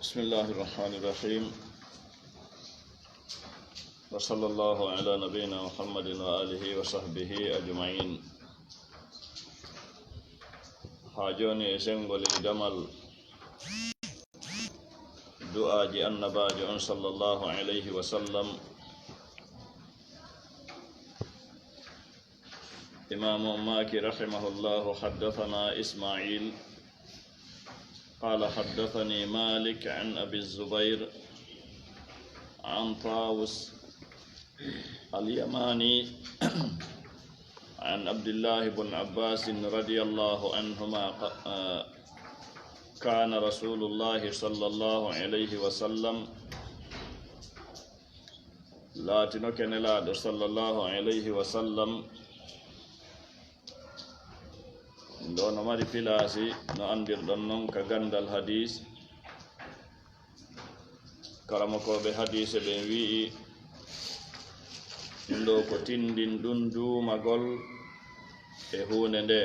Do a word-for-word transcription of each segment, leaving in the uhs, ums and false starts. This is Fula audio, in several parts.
بسم الله الرحمن الرحيم. وصلى الله على نبينا محمد وآله وصحبه أجمعين. Haa jooni e senngol e damal du'aaji Annabaajo on sallallahu alayhi wa sallam, Imaamu Maaki rahimahullahu, حدثنا إسماعيل قال حدثني مالك عن أبي الزبير عن طاوس اليماني عن عبد الله بن عباس رضي الله عنهما ق-، آه، كان رسول الله صلى الله عليه وسلم، laatinoke Nelaaɗo sallallahu alayhi wa sallam, ɗo no mari pilaasi, no anndirɗon non ka ganndal hadiis. Karamokooɓe hadiise ɓen wi'i, ɗum ɗo ko tinndin ɗum duumagol e huunde nde.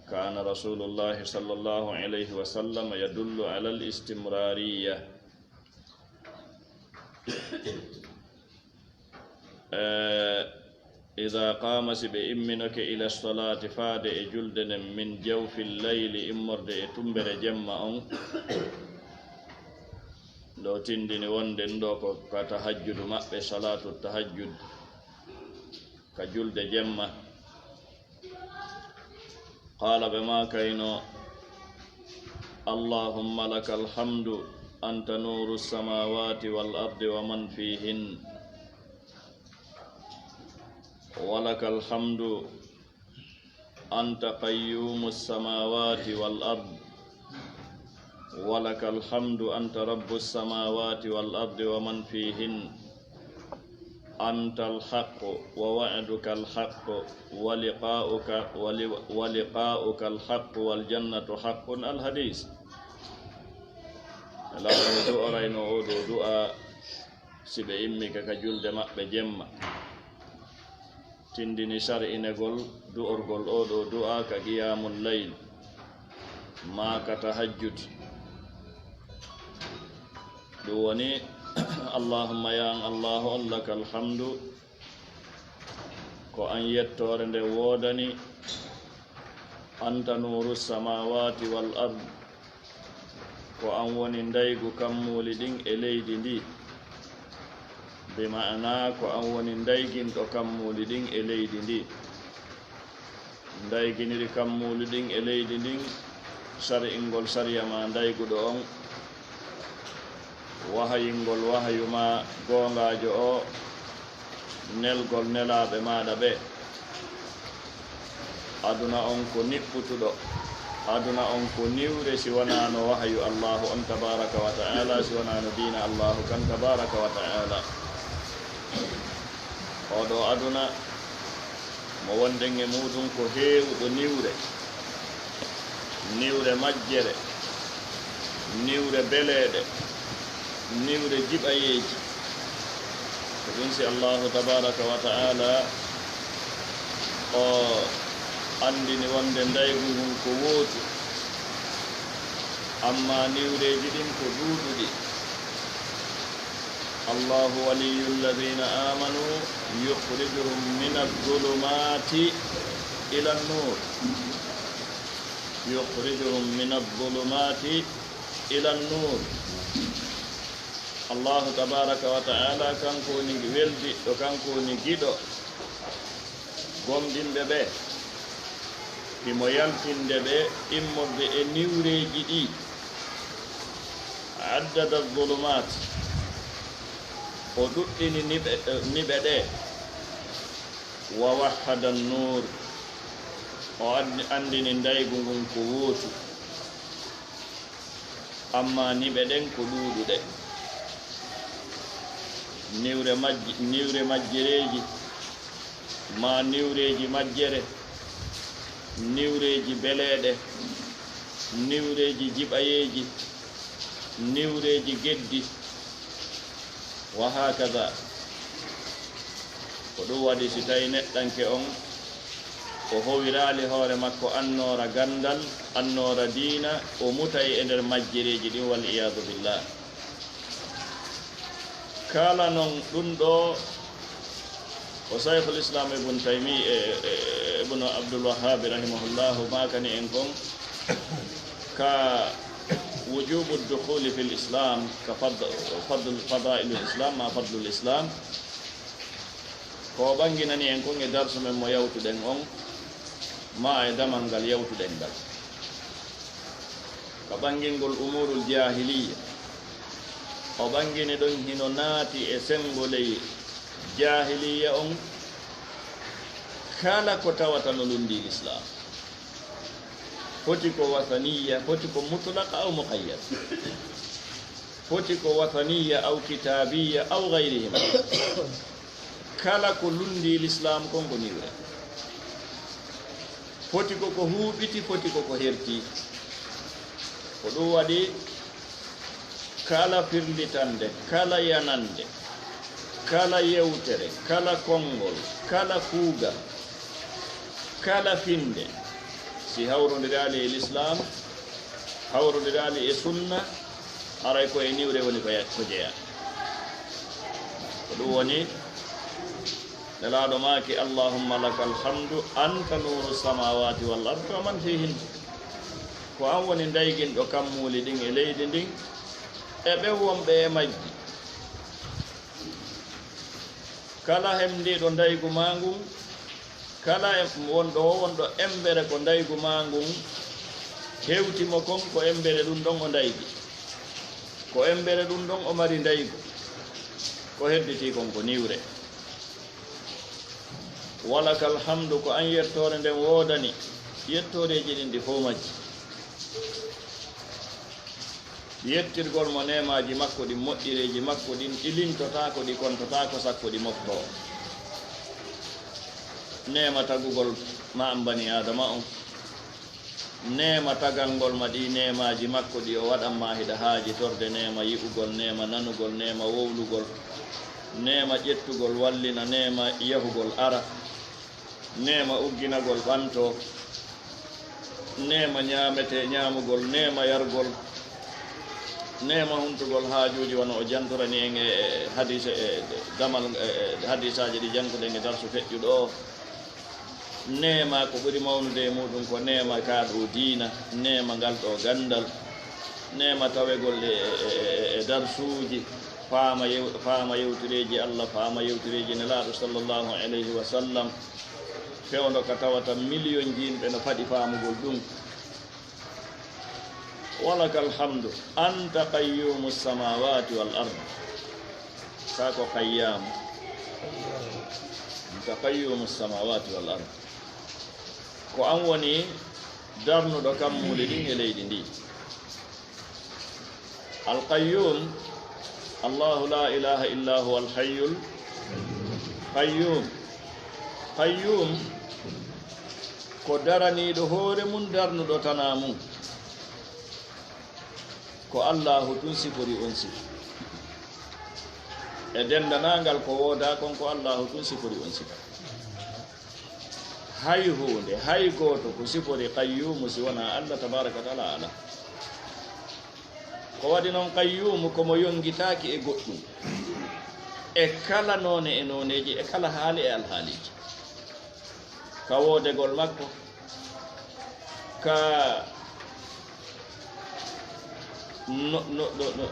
كان رسول الله صلى الله عليه وسلم يدل على الاستمرارية. Eh, إذا قام, si ɓe imminoke, إلى الصلاة, faade e julde nden, من جوف الليل, immorde e tumbere jemma on. Ɗo tinndini wonde ɗum ɗo ko ka tahajjudu maɓɓe, salaatu tahajjud, ka julde jemma. Qaala, ɓe maakayno, اللهم لك الحمد أنت نور السماوات والأرض ومن فيهن، ولك الحمد أنت قيوم السماوات والأرض، ولك الحمد أنت رب السماوات والأرض ومن فيهن، أنت الحق ووعدك الحق ولقاؤك، ول-، ولقاؤك الحق والجنة حق. الحديث. Nelaaɗo no du'orayno oo ɗoo du'aa si ɓe immike ka julde maɓɓe jemma. Tinndini sar'inegol du'orgol oo ɗoo du'aa ka qiyaamul layl, maa ka tahajjud. Ɗum woni, اللهم, ya an Allaahu on, لك الحمد, ko an yettoore nde woodani, أنت نور السماوات والأرض, ko an woni ndaygu kammuuli ɗin e leydi ndi. Bi ma'ana, ko an woni ndayginɗo kammuuli ɗin e leydi ndi. Ndayginiri kammuuli ɗin e leydi ndin, sar'ingol sariya ma ndayguɗo on, wahayingol wahayu ma goongaajo o, nelgol nelaaɓe maaɗa ɓe. Aduna on ko niɓɓutuɗo, aduna on ko niwre si wanaano wahayu Allaahu on tabaaraka wa ta'aala, si wanaano diina Allaahu kan tabaaraka wa ta'aala. Oo ɗoo aduna mo wonɗen e muuɗum ko heewuɗo niwre, niwre majjere, niwre beleeɗe, niwre jiɓayeeji. Ko ɗum si Allaahu tabaaraka wa ta'aala o anndini wonde ndaygu ngun ko wootu, ammaa niwreeji ɗin ko ɗuuɗuɗi. الله ولي الذين آمنوا يخرجهم من الظلمات إلى النور. يخرجهم من الظلمات إلى النور. Allaahu tabaaraka wa ta'aala, kanko woni weldiɗɗo, kanko woni giɗo gomɗinɓe ɓe, himo yaltinde ɓe immorde e niwreeji ɗi. عدد الظلمات, o ɗuɗɗini niɓe, niɓe ɗe. ووحد النور, o anndi-, anndini ndaygu ngun ko wootu. Ammaa niɓe ɗen ko ɗuuɗuɗe. Niwre majji-, niwre majjereeji, maa niwreeji majjere, niwreeji beleeɗe, niwreeji jiɓayeeji, niwreeji geddi, wa haakada. Ko ɗum waɗi, si tawi neɗɗanke on O howiraali hoore makko annoora ganndal, annoora diina, o mutay e nder majjireeji ɗin, wal iyaadu billah. Kala non ɗum ɗo ko Shaykhul Islam Ibn Taymi-, e, e, Ibn Abdul Wahhab rahimahullahu maakani en kon ka wujubu dukhuli fil Islam, ka fad-, fadl-, fadailul Islam, ma fadlul Islam. Ko o ɓanginani en kon e darsu men mo yawtuɗen on, ma e damal ngal yawtuɗen ngal. Ka ɓangingol umurul jahiliya, o ɓangini ɗon hino naati e sengo ley jahiliya on, kala ko tawata no lundi Islam. Foti ko wasaniya, foti ko mutlaqa aw muqayyad. Foti ko wasaniya aw kitabiya aw gayrihima. Kala ko lundi Lislaam kon ko niwre. Foti ko ko huuɓiti, foti ko ko herti. Ko ɗum waɗi kala firlitande, kala yanande, kala yewtere, kala konngol, kala kuugal, kala finde, si hawrondiraali e Lislaam, hawrondiraali e sunna, haray ko e niwre woni ko ya-, ko jeyaa. Ko ɗum woni Nelaaɗo maaki, "Allahumma lakal hamdu, anta nuuru samaawaati wal ardi wa man fiihin." Ko an woni ndayginɗo kammuuli ɗin e leydi ndin, e ɓen wonɓe e majji. Kala hemdiiɗo ndaygu maa ngun, kala e wonɗo, wonɗo embere ko ndaygu maa ngun hewti mo kon, ko embere ɗum ɗon o ndaygi. Ko embere ɗum ɗon o mari ndaygu. Ko hedditii kon ko niwre. Walakal hamdu, ko an yettoore nden woodani, yettooreeji ɗin ɗi fow majji. Yettirgol mo neemaaji makko ɗin, moƴƴereeji makko ɗin, ɗi lintotaako, ɗi kontotaako, sakko ɗi moftoo. Neema tagugol ma an bani Aadama on. Neema tagangol ma ɗi neemaaji makko ɗi o waɗan ma hiɗa haajitorde, neema yi'ugol, neema nanugol, neema wowlugol, neema ƴettugol wallina, neema yahugol ara, neema ugginagol ɓanto, neema ñaamete, ñaamugol, neema yargol, neema huntugol haajuuji, wano o jantorani en e, e, e hadiise, e, e damal, e, e hadiisaaji ɗi janguɗen e darsu feƴƴuɗo o. Neema ko ɓuri mawnude e muɗum ko neema kaa ɗoo diina, neema ngal ɗoo ganndal, neema tawegol e, e, e, e, e darsuuji, faama yew-, faama yewtireeji Allah, faama yewtireeji Nelaaɗo sallallahu alayhi wa sallam, fewndo ka tawata miliyon jiinɓe no faɗi faamugol ɗum. Walakal hamdu, anta qayyumu samawati wal ard. Ka ko qayyamu. Anta qayyumu samawati wal ard. Ko an woni darnuɗo kammuuli ɗin e leydi ndi. Al qayyum, Allahu la ilaha illa huwa al hayyul qayyum. Qayyum ko daraniiɗo hoore mum, darnuɗo tanaa mum. Ko Allaahu tun sifori on sifa. E denndaangal ko woodaa kon, ko Allaahu tun sifori on sifa. Hay huunde, hay gooto ko sifori qayyuumu si wonaa Allah tabaaraka wa ta'aala alaa. Ko waɗi non qayyuumu ko mo yonngitaaki e goɗɗum. E kala noone e nooneeji, e kala haali e alhaaliiji. Ka woodegol makko, ka no, no, no, no,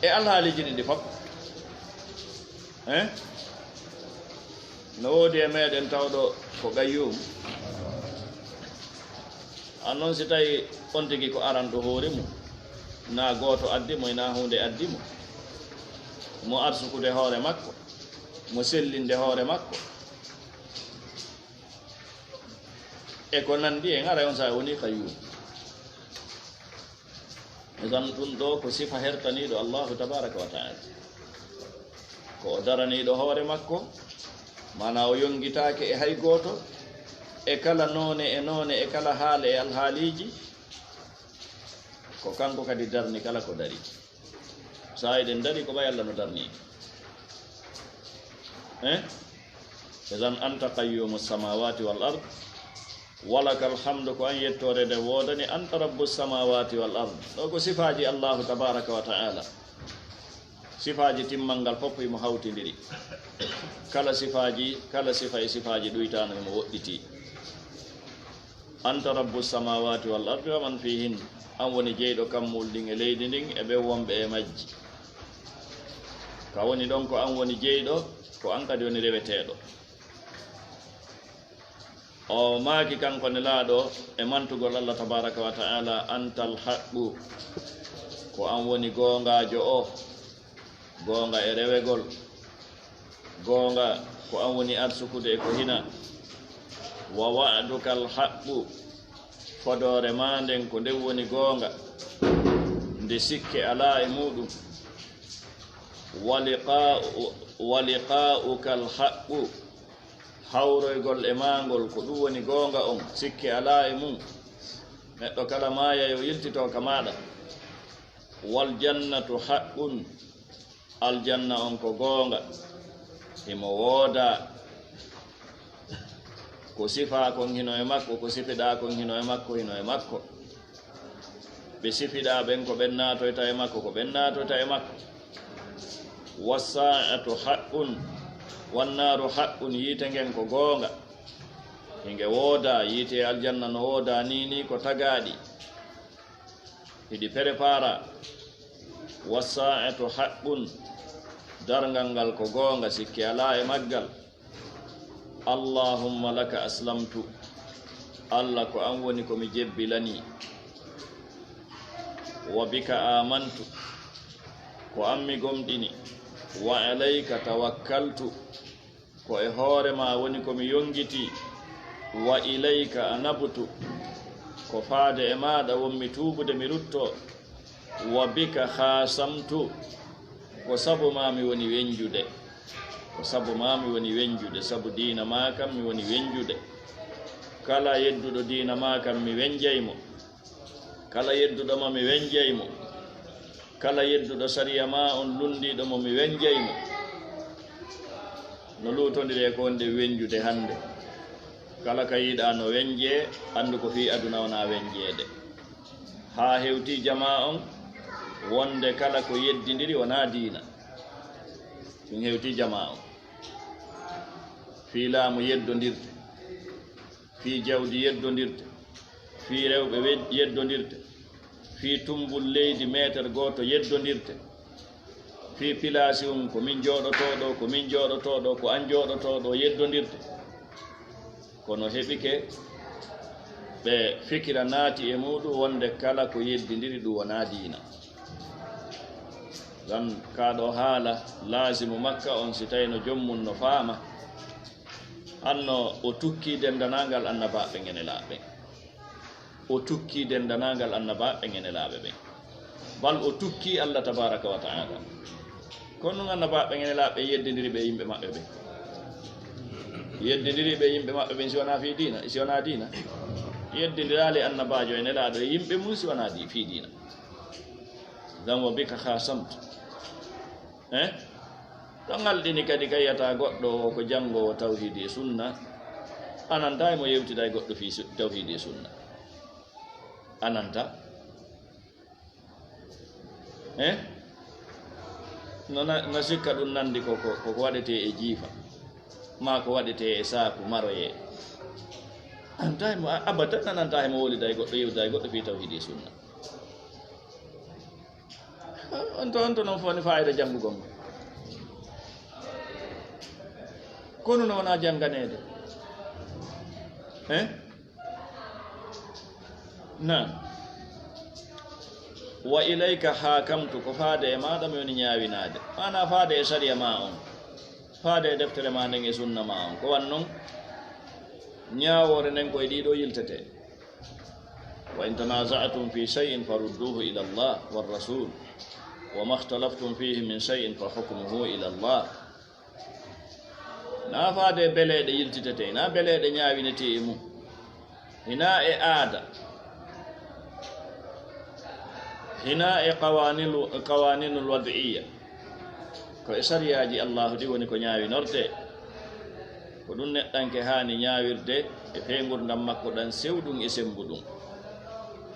e alhaaliiji ɗin ɗi fof. Hein? No woodi e meɗen tawɗo ko qayyum. A non si tawi on tigi ko aranɗo hoore mum, na gooto addi mo, na huunde addi mo, mo arsukude hoore makko, mo sellinde hoore makko, e ko nanndi en, aray on saa'i woni qayyum. Ngam ɗum ɗo ko sifa hertaniiɗo Allahu tabaaraka wa ta'ala. Ko o daraniiɗo hoore makko, maanaa o yonngitaake e hay gooto, e kala noone e noone, e kala haale e alhaaliiji, ko kanko kadi darni kala ko dari. So a eɗen dari ko ɓay Allah no darni. Eh? Idan anta qayyumu samawati wal ard, walakal hamdu, ko an yettoore nde woodani, anta rabbu samawati wal ard. Ɗo ko sifaaji Allahu tabaraka wa ta'ala. Sifaaji timmal ngal fof imo hawtindiri. Kala sifaaji, kala sifa e sifaaji ɗuytaano imo woɗɗiti. Anta rabbu samawati wal ardi wa man fihin. An woni jeyɗo kammuuli ɗin e leydi ndin e ɓen wonɓe e majji. Ka woni ɗon ko an woni jeyɗo, ko an kadi woni reweteeɗo. O maaki kanko Nelaaɗo e mantugol Allah tabaraka wa ta'ala, antal haqqu, ko an woni goongaajo o, goonga e rewegol, goonga ko an woni arsukude e ko hina, wa wa'dukal haqqu, fodoore maa nden ko nden woni goonga, nde sikke alaa e muuɗum, wa liqa'u-, wa liqa'ukal haqqu, hawroygol e maa ngol, ko ɗum woni goonga on, sikke alaa e mum. Neɗɗo kala maaya yo yiltito ka maaɗa. Wal jannatu haqqun, aljanna on ko goonga, himo woodaa. Ko sifaa kon hino e makko, ko sifiɗaa kon hino e makko, hino e makko. Ɓe sifiɗaa ɓen ko ɓen naatoyta e makko, ko ɓen naatoyta e makko. Wassaa'atu haqqun, wannaaru haqqun, yiite ngen ko goonga. Hinge woodaa, yiite aljanna no woodaa nii, nii ko tagaaɗi. Hiɗi prépara. Wassaa'atu haqqun, darngal ngal ko goonga, sikke alaa e maggal. Allahumma laka aslamtu, Allah ko an woni ko mi jebbilani. Wa bika amantu, ko an mi gomɗini. Wa alayka tawakkaltu, ko e hoore maa woni ko mi yonngiti. Wa ilayka anabtu, ko faade e maaɗa won mi tuubude mi rutto. Wa bika khasamtu, ko sabu maa mi woni wenjude. Ko sabu maa mi woni wenjude, sabu diina maa kan mi woni wenjude. Kala yedduɗo diina maa kan mi wenjay mo. Kala yedduɗo mo mi wenjay mo. Kala yedduɗo sariya maa on lunndiiɗo mo mi wenjay mo. No luutondiri e ko wonde wenjude hannde. Kala ka yiɗaa no wenjee, anndu ko fii aduna wonaa wenjeede. Haa hewtii jamaa on wonde kala ko yeddindiri wonaa diina. Ɗum hewtii jamaa on. Fii laamu yeddondirde. Fii jawdi yeddondirde. Fii rewɓe wed-, yeddondirde. Fii tummbul leydi meeter gooto yeddondirde. Fii pilaasi on, ko min jooɗotoo ɗoo, ko min jooɗotoo ɗoo, ko an jooɗotoo ɗoo yeddondirde. Kono heɓike ɓe fikira naati e muuɗum wonde kala ko yeddindiri ɗum wonaa diina. Ngam kaa ɗoo haala laasimu makka on, si tawii no joom mum no faama, hanno o tukkii denndanaangal annabaaɓe ngenelaaɓe. O tukkii denndanaangal annabaaɓe ngenelaaɓe ɓen. Bal o tukkii Allah tabaaraka wa ta'ala. Kono ɗum annabaaɓe ngenelaaɓe yeddindiri ɓe yimɓe maɓɓe ɓen. Yeddindiri ɓe yimɓe maɓɓe ɓen si wonaa fii diina, si wonaa diina. Yeddindiraali annabaajo e nelaaɗo e yimɓe mum si wonaa di-, fii diina. Ngam wa bika khasamtu. Eh? Ɗo ngalɗini kadi ka yiyata goɗɗo o ko janngoowo tawhiidi e sunna. A nanta e mo yewtida e goɗɗo fii su-, tawhiidi e sunna. A nanta? Eh? No na, na sikka ɗum nandi ko, ko, ko waɗetee e jiifa, maa ko waɗetee e saaku maroyee. A nanta e mo, a-, abadan a nanta e mo wolida e goɗɗo, yewtida e goɗɗo fii tawhiidi e sunna. On to, on to non fof ne faayida janngugol mo. Kono no wonaa jannganeede. Eh? Naam. Wa ilayka hakamtu, ko faade e maaɗa mi woni ñaawinaade. Maanaa faade e sariya maa on. Faade e deftere maa nden e sunna maa on. Ko wan non, ñaawoore nden ko e ɗiɗo yiltetee. وإن تنازعتم في شيء فردوه إلى الله والرسول وما اختلفتم فيه من شيء فحكمه إلى الله. Na faade beleeɗe yiltitetee, na beleeɗe ñaawinetee e mum. Hina e aada, hina e qawaanilu-, qawaaniinul wad'iyya. Ko e sariyaaji Allaahu ɗi woni ko ñaawinortee. Ko Ko ɗum neɗɗanke haani ñaawirde e fee ngurdam makko ɗan sewɗum e semmbuɗum.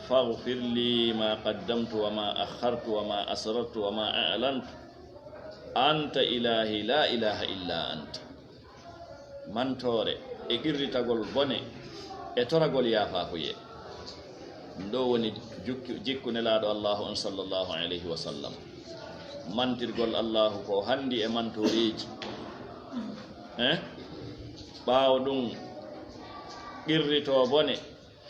Faghfir li ma qaddamtu wa ma akhartu wa ma asrartu wa ma a'lantu. Anta ilahi la ilaha illa anta. Mantoore e qirritagol bone e toragol yaafaakuye. Ɗum ɗo woni jukki-, jikku Nelaaɗo Allaahu on, sallallahu alayhi wa sallam. Mantirgol Allaahu ko handi e mantooreeji. Eh? Ɓaawo ɗum, qirritoo bone,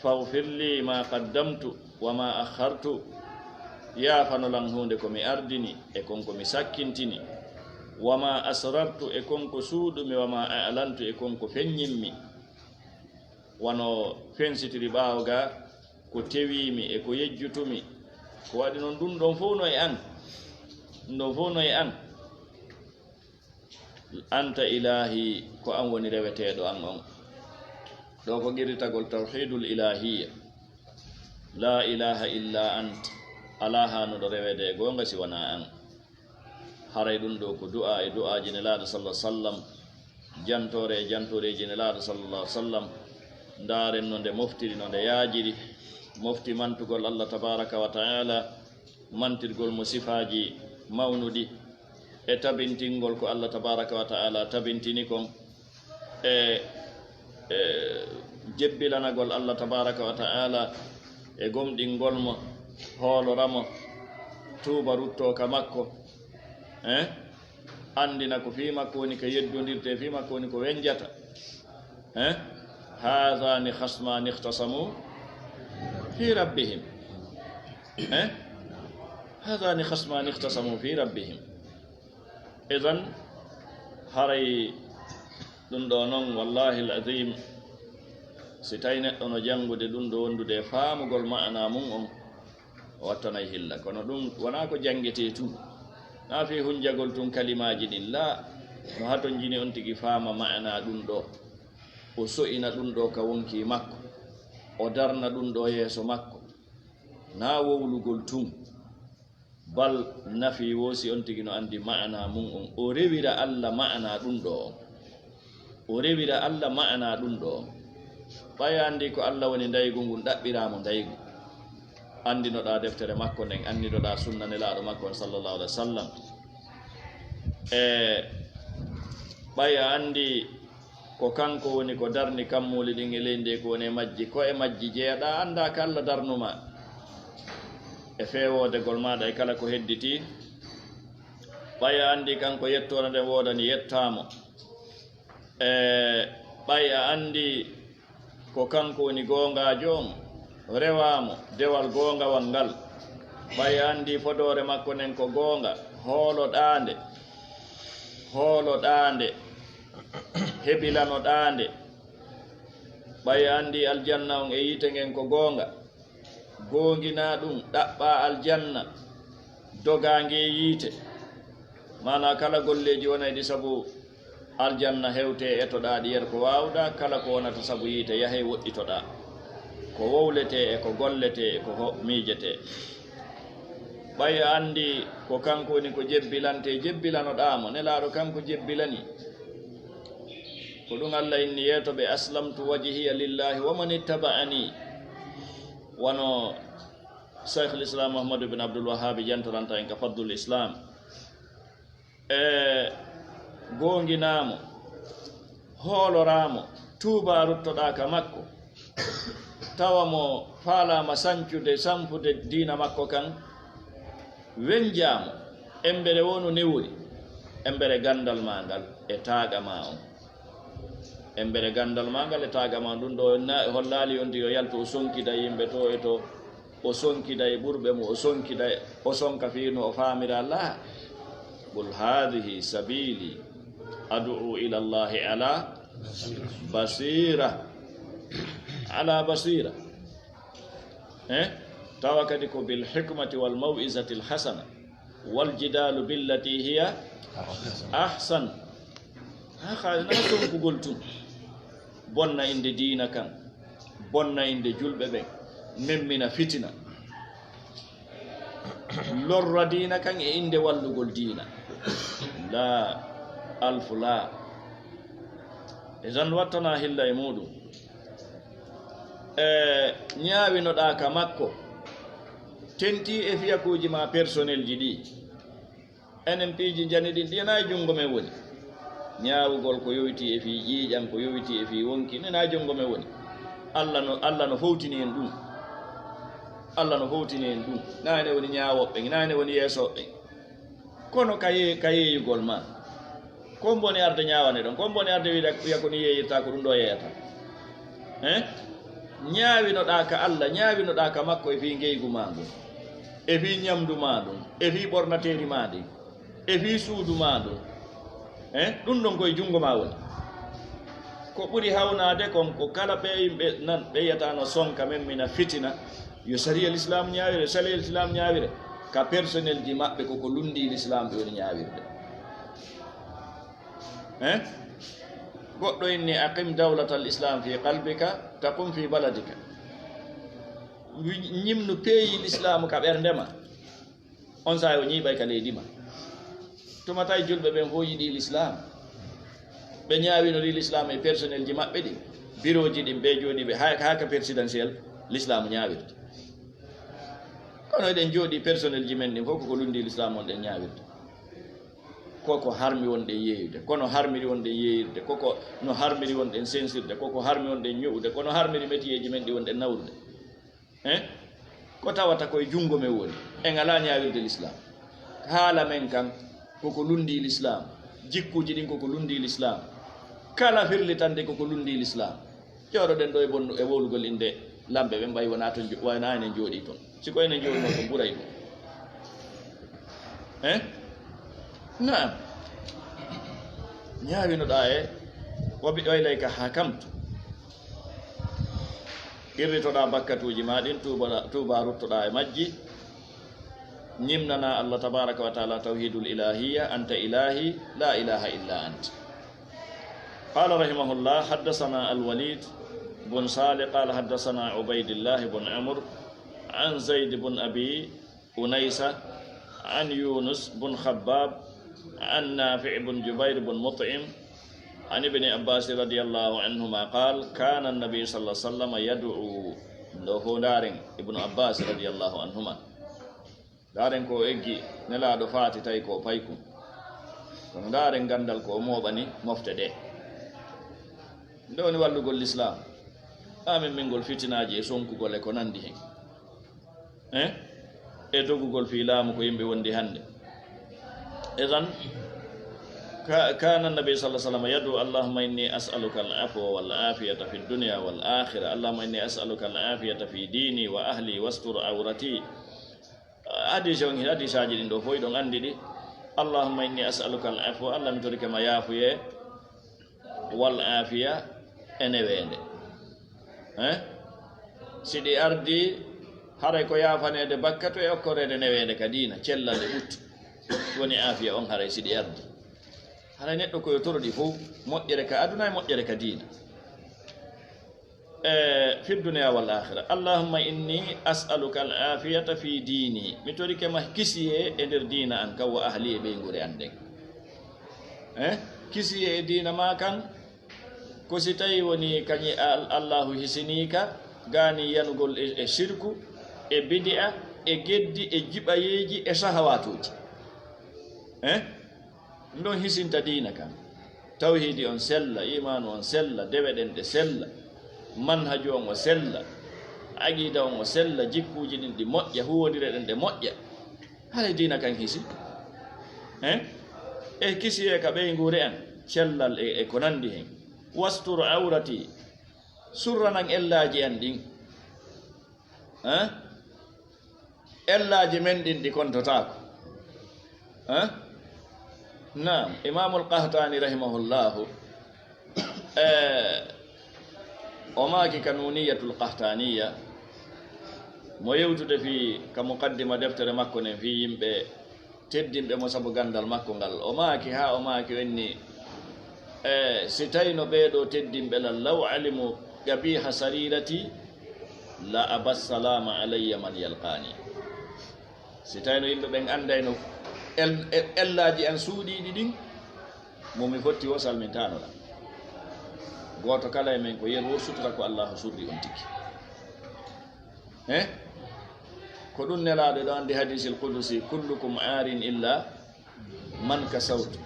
"Faghfir li ma qaddamtu wa ma akhartu." Yaafano lan huunde ko mi ardini e kon ko mi sakkintini. "Wa ma asrartu," e kon ko suuɗumi, "wa ma a'lantu," e kon ko feññimmi. Wano fensitiri ɓaawo ga, ko tewiimi e ko yejjutumi. Ko waɗi non ɗum ɗon fow no e an. Ɗum ɗon fow no e an. "Anta ilahi," ko an woni reweteeɗo an on. Ɗo ko qirritagol tawhidul ilahiyya. La ilaha illa ant. Alaa haanuɗo reweede e goonga si wanaa an. Haray ɗum ɗo ko du'a e du'aaji Nelaaɗo, sallallahu alaihi wasallam, jantoore e jantooreeji Nelaaɗo, sallallahu alaihi wasallam. Ndaaren no nde moftiri, no nde yaajiri. Mofti mantugol Allah tabaraka wa ta'ala, mantirgol mo sifaaji mawnuɗi, e tabintingol ko Allah tabaraka wa ta'ala tabintini kon, e, e jebbilanagol Allah tabaraka wa ta'ala, e gomɗingol mo, hoolora mo, tuuba, ruttoo ka makko, eh? Anndina ko fii makko woni ka yeddondirtee, fii makko woni ko wenjata, eh? "Haadhaani khasmaani ikhtasamu fii rabbihim." Eh? "Haadhaani khasmaani ikhtasamu fii rabbihim." Idan, haray ɗum ɗo non, wallahi al-azim, si tawi neɗɗo no janngude ɗum ɗo, wondude e faamugol ma'ana mum on, o wattanay hilla. Kono ɗum wonaa ko janngetee tun. Naa fii hunjagol tun kalimaaji ɗin, laa, no hatonjini on tigi faama ma'ana ɗum ɗo. O so'ina ɗum ɗo ka wonkii makko. O darna ɗum ɗo yeeso makko. Naa wowlugol tun. Bal nafi wo si on tigi no anndi ma'ana mum on. O rewira Alla ma'ana ɗum ɗo on. O rewira Alla ma'ana ɗum ɗo on. Ɓay a anndi ko Alla woni ndaygu ngun, ɗaɓɓiraa mo ndaygu. Anndinoɗaa deftere makko nden, anndinoɗaa sunna Nelaaɗo makko on, sallallahu alaihi wasallam. E ɓay a anndi ko kanko woni ko darni kammuuli ɗin e leydi ndi, ko woni e majji, ko e majji jeyaɗaa, anndaa ka Alla darnumaa e feewoodegol maaɗa e kala ko hedditii. Ɓay a anndi kanko yettoore nden woodani, yettaa mo. E ɓay a anndi ko kanko woni goongaajo on, rewaa mo dewal goongawal ngal. Ɓay a anndi fodoore makko nden ko goonga, hooloɗaa nde, hooloɗaa nde, hebilanoɗaa nde. Ɓay a anndi aljanna on e yiite ngen ko goonga, goonginaa ɗum, ɗaɓɓaa aljanna, dogaa ngee yiite. Maanaa kala golleeji wonayɗi sabu aljanna hewtee, etoɗaa ɗi yer ko waawuɗaa, kala ko wonata sabu yiite, yahee woɗɗitoɗaa. Ko wowletee e ko golletee e ko ho-, miijetee. Ɓay a anndi ko kanko woni ko jebbilantee, jebbilanoɗaa mo. Nelaaɗo kanko jebbilanii. Ko ɗum Alla inni, yeeto ɓe, "Aslamtu wajhiya lillahi wa man ittaba'ani." Wano Shaykhul Islam Muhammad ibn Abdul Wahhab jantoranta en ka Fadlul Islam. E goonginaa mo, hooloraa mo, tuubaa ruttoɗaa ka makko, tawa mo faalaama sancude, sampude diina makko kan, wenjaa mo, embere wonu newori, embere ganndal maa ngal e taaga maa on. Embere ganndal maa ngal e taaga maa on, ɗum ɗo na-, hollaali on tigi o yaltu o sonkida yimɓe to e to, o sonkida e ɓurɓe mo, o sonkida e, o sonka fii no o faamira. Laa. "Qul hadhihi sabili ad'u ila Allahi ala basira." Ala basira. Eh? Tawa kadi ko bil hikmati wal maw'izati al hasana, wal jidalu billati hiya ahsan. Ha, ha, na sonkugol tun. Bonna innde diina kan, bonna innde julɓe ɓen, memmina fitina, lorra diina kan e innde wallugol diina. Laa, alfu laa. E tan wattana hilla e muuɗum. E ñaawinoɗaa ka makko, tentii e fiyakuuji maa personnelji ɗii. Enen piiji njani ɗin, ɗi enaa e junngo men woni. Ñaawugol ko yowitii e fii ƴiiƴan, ko yowitii e fii wonki, ɗi enaa e junngo men woni. Alla no, Alla no fowtini en ɗum. Alla no fowtini en ɗum. Naa ene woni ñaawooɓe, naa ene woni yeesooɓe. Kono ka ye-, ka yeeyugol maa. Ko mboni arde ñaawane ɗon, ko mboni arde wiida, wiya ko ni yeeyirta, ko ɗum ɗo yeeyata. Hein? Ñaawinoɗaa ka Alla, ñaawinoɗaa ka makko e fii ngeygu maa ngun, e fii ñamndu maa ndun, e fii ɓornateeri maa ndin, e fii suudu maa ndun. Hein? Ɗum ɗon ko e junngo maa woni. Ko ɓuri hawnaade kon ko kala ɓee yimɓe nan, ɓe yiyata no sonka men, mina fitina. Yo sariya Lislaam ñaawire, sariya Lislaam ñaawire. Ka personnelji maɓɓe ko ko lunndii Lislaam ɓe woni ñaawirde. Hein? Goɗɗo inni: "Aqim dawlatal Islam fi qalbika, taqum fi baladika." Wi-, ñimnu peeyi Lislaamu ka ɓernde ma. On saa'i o ñiiɓay ka leydi ma. Tuma tawi julɓe ɓen fof yiɗi Lislaam. Ɓe ñaawinorii Lislaam e personnelji maɓɓe ɗin. Birooji ɗin ɓe jooɗii ɓe haa, haa ka présidentiel Lislaamu ñaawirta. Kono eɗen jooɗii personnelji men ɗin fof ko ko lunndii Lislaam on ɗen ñaawirta. Ko ko harmi wonɗen yeeyude, kono harmiri wonɗen yeeyirde, ko ko no harmiri wonɗen sensirde, ko ko harmi wonɗen ño'ude, kono harmiri metiyeeji men ɗi wonɗen nawrude. Hein? Ko tawata ko e junngo men woni. En alaa ñaawirde Lislaam. Haala men kan ko ko lunndii Lislaam. Jikkuuji ɗin ko ko lunndii Lislaam. Kala firlitande ko ko lunndii Lislaam. Jooɗoɗen ɗo e bonnu, e wowlugol innde lamɓe ɓen, ɓay wonaa ton jo-, wonaa enen jooɗii ton. Si ko enen jooɗinoo ton, ɓuray ɗum. Eh? Naam. Ñaawinoɗaa e, wa bi-, wa ilayka hakamtu. Qirritoɗaa bakkatuuji maa ɗin, tuuba-, tuubaa ruttoɗaa e majji. Ñimnanaa Allah tabaaraka wa taala tawhiidul ilaahiyya, anta ilaahi, laa ilaaha illa ant. قال رحمه الله: حدثنا الوليد بن صالح قال حدثنا عبيد الله بن عمرو عن زيد بن أبي أنيسة عن يونس بن خباب عن نافع بن جبير بن مطعم عن ابن عباس رضي الله عنهما قال: كان النبي صلى الله عليه وسلم يدعو. Ɗo fof ndaaren Ibnu Abbas radiyallahu anhuma. Ndaaren ko o eggi, Nelaaɗo faati tawi ko o paykum. Kono ndaaren ganndal ko o mooɓani mofte ɗee. Nde woni wallugol Lislaam, haa memmingol fitinaaji e sonkugol e ko nanndi hen. Eh? E dogugol fii laamu ko yimɓe wondi hannde. Idan, ka-, كان النبي صلى الله عليه وسلم يدعو: اللهم إني أسألك العفو والعافية في الدنيا والآخرة. اللهم إني أسألك العافية في ديني وأهلي واستر عورتي. Hadiis on, hadiisaaji ɗin ɗo fof hiɗon anndi ɗi. اللهم إني أسألك العفو, Allah, mi torike ma yaafuyee, والعافية, e neweende. Eh? Si ɗi ardii, haray ko yaafaneede bakkatu e okkoreede neweende ka diina, cellal e ɓuttu. Woni aafiya on haray si ɗi ardii. Haray neɗɗo ko yo toro ɗi fof, moƴƴere ka aduna e moƴƴere ka diina. E, في الدنيا والآخرة. اللهم إني أسألك العافية في ديني. Mi torike ma kisiyee e nder diina an kan, وأهلي, e ɓeynguure an nden. Eh? Kisiyee e diina maa kan, ko si tawi woni kañi Al-, Allahu hisinii ka, gaani yanugol e, e sirku, e bidi'a, e geddi, e jiɓayeeji, e sahawaatuuji. Eh? Ɗum ɗon hisinta diina kan. Tawhiidi on sella, iimaanu on sella, dewe ɗen ɗe sella, manhaju on o sella, aqiida on o sella, jikkuuji ɗin ɗi moƴƴa, huuwondire ɗen ɗe moƴƴa. Haray diina kan hisi. Eh? E kisiyee ka ɓeynguure an, cellal e, e ko nanndi hen. واستر عورتي, surranan ellaaji an ɗin. Eh? Ellaaji men ɗin ɗi kontotaako. Eh? Naam, Imaamul Qahtaani rahimahullahu, eh, o maaki ka Nuuniyatul Qahtaaniya, mo yewtude fii ka muqaddima deftere makko nden fii yimɓe teddinɓe mo sabu ganndal makko ngal. O maaki, haa o maaki, o inni, e, si tawino ɓee ɗoo teddinɓe lan, لو علموا قبيح سريرتي لأبوا السلام علي من يلقاني. Si tawino yimɓe ɓen anndayno el-, el-, ellaaji an suuɗiiɗi ɗin, mo mi fotti o salmintaano lan. Gooto kala e men ko yeru o sutura ko Allahu surri on tigi. He? Ko ɗum Nelaaɗo ɗo anndi hadiisil qudusi, "Kullukum aarin illa man kasawtu."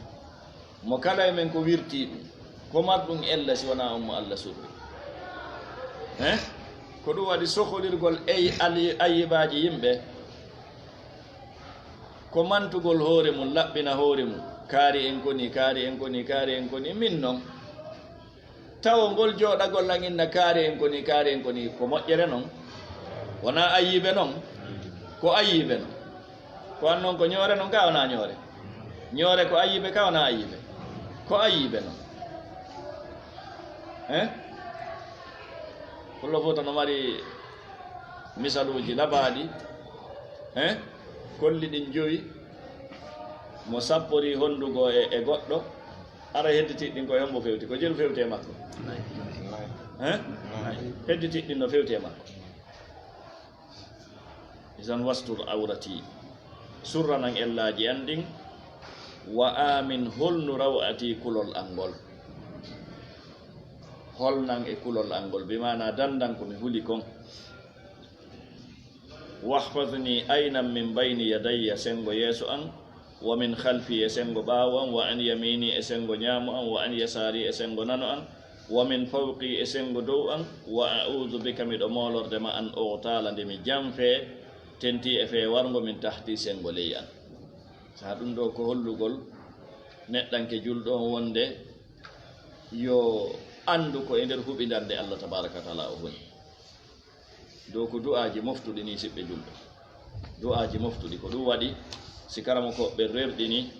Mo kala e men ko wirtii ɗum, ko marɗum ella si wonaa on mo Allah surri. He? Ko ɗum waɗi soholirgol ey ali-, ayyibaaji yimɓe, ko mantugol hoore mum, laɓɓina hoore mum. Kaari en ko nii, kaari en ko nii, kaari en ko nii, min non. Tawo ngol jooɗagol lan inna kaari en ko nii, kaari en ko nii, ko moƴƴere non. Wonaa ayiibe non, ko ayiibe non. Ko an non ko ñoore non, ka wonaa ñoore. Ñoore ko ayiibe, ka wonaa ayiibe. Ko ayiibe non. Hein? Pullo fof no mari misaluuji labaaɗi. Hein? Kolli ɗin jowi, mo sappori hondugo e, e goɗɗo, ara hedditi ɗin ko e hombo fewti, ko jelu fewti e makko. Hein? Hedditi ɗin no fewti e makko. Isan wastur awrati, surranan ellaaji an ɗin. Wa amin, holnu rawati, kulol an ngol. Holnan e kulol an ngol, bi maana dandan ko mi huli kon. Wahfazni, aynan, min bayni yadayya, sengo yeeso an, wa min khalfi, e sengo ɓaawo an, wa an yamini, e sengo ñaamo an, wa an yasari, e sengo nano an, wa min fawqi, e sengo dow an, wa a'udhu bika, miɗo moolorde ma, an ughtala, nde mi janfee, tentii e fee warngo, min tahti, sengo ley an. Sa ɗum ɗo ko hollugol neɗɗanke julɗo on wonde yo anndu ko e nder huɓindannde Allah tabaraka wa taala o woni. Ɗo ko du'aaji moftuɗi ni, siɓɓe julɓe. Du'aaji moftuɗi, ko ɗum waɗi si karamokooɓe rerɗini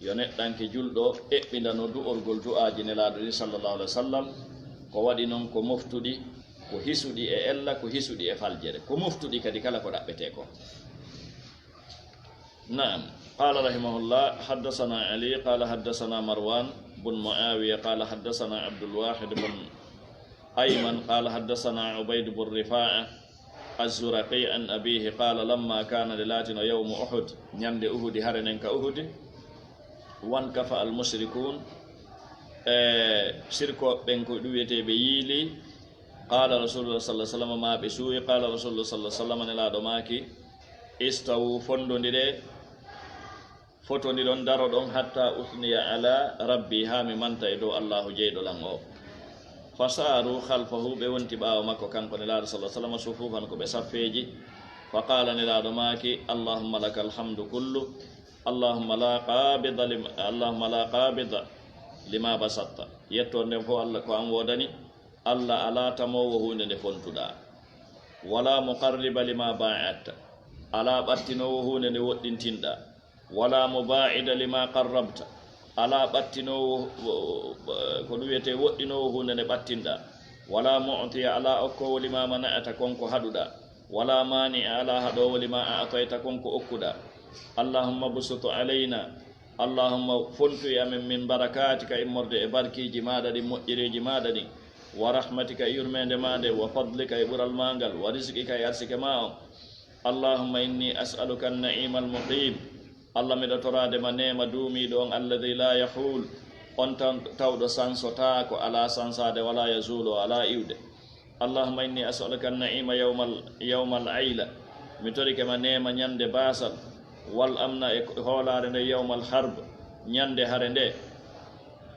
yo neɗɗanke julɗo eɓɓindano du'orgol du'aaji Nelaaɗo ɗi, sallallahu alaihi wa sallam. Ko waɗi noon ko moftuɗi, ko hisuɗi e ella, ko hisuɗi e faljere, ko moftuɗi kadi kala ko ɗaɓɓetee ko. Naam. Qaala rahimahullah, haddasanaa Ali, qaala haddasanaa Marwaan bun Mu'aawiya, qaala haddasanaa Abdul Waahid bun Ayman, qaala haddasanaa Ubayd bun Rifaa'a az-Zuraqi an abiihi qaala, lammaa kaana, nde laatino, yawmu Uhud, ñande Uhudi, hare nden ka Uhudi, wankafa al-mushrikuun, e sirkooɓe ɓen ko ɗum wiyetee ɓe yiili, qaala Rasuulullah sallallahu alaihi wa sallam, maa ɓe suuyi, qaala Rasuulullah sallallahu alaihi wa sallam, Nelaaɗo maaki, istawu, fondondire, fotondiron, daroɗon, hatta usniya ala rabbi, haa mi manta e dow Allahu jeyɗo lan o. Fasaaru khalfahu, ɓe wonti ɓaawo makko kanko Nelaaɗo sallallahu alaihi wa sallam, sufuufan, ko ɓe saffeeji. Faqaala, Nelaaɗo maaki, Allahumma lakal hamdu kullu, Allahumma la qabida lim-, Allahumma la qabida lima basatta. Yettoode nden fof Allah ko an woodani. Allah alaa tamoowo huunde nde fontuɗaa, wala muqarriba lima ba'adta, alaa ɓattinoowo huunde nde woɗɗintinɗaa, wala mubaa'ida lima qarrabta, alaa ɓattinoowo, ko ɗum wiyetee woɗɗinoowo huunde nde ɓattinɗaa, wala mu'tiya, alaa okkoowo lima mana'ata, kon ko haɗuɗaa, wala maani'a, alaa haɗoowo lima a'tayta, kon ko okkuɗaa. Allahumma bsut alayna, Allahumma, fontu e amen, min barakaatika, immorde e barkiiji maaɗa ɗin, moƴƴereeji maaɗa ɗin, wa rahmatika, e yurmeende maa nden, wa fadlika, e ɓural maa ngal, wa rizqika, e arsike maa on. Allahumma inni as'aluka an-na'ima al-muqim. Allah, miɗo toraade ma neema duumiiɗo on, alladhi la yahul, on tan tawɗo sansotaako, alaa sansaade, wala yazulu, o alaa iwde. Allahumma inni as'aluka an-na'ima yawmal, yawmal ayla. Mi torike ma neema ñande baasal, wal amna, e hoolaare nde, yawmal harb, ñande hare nde.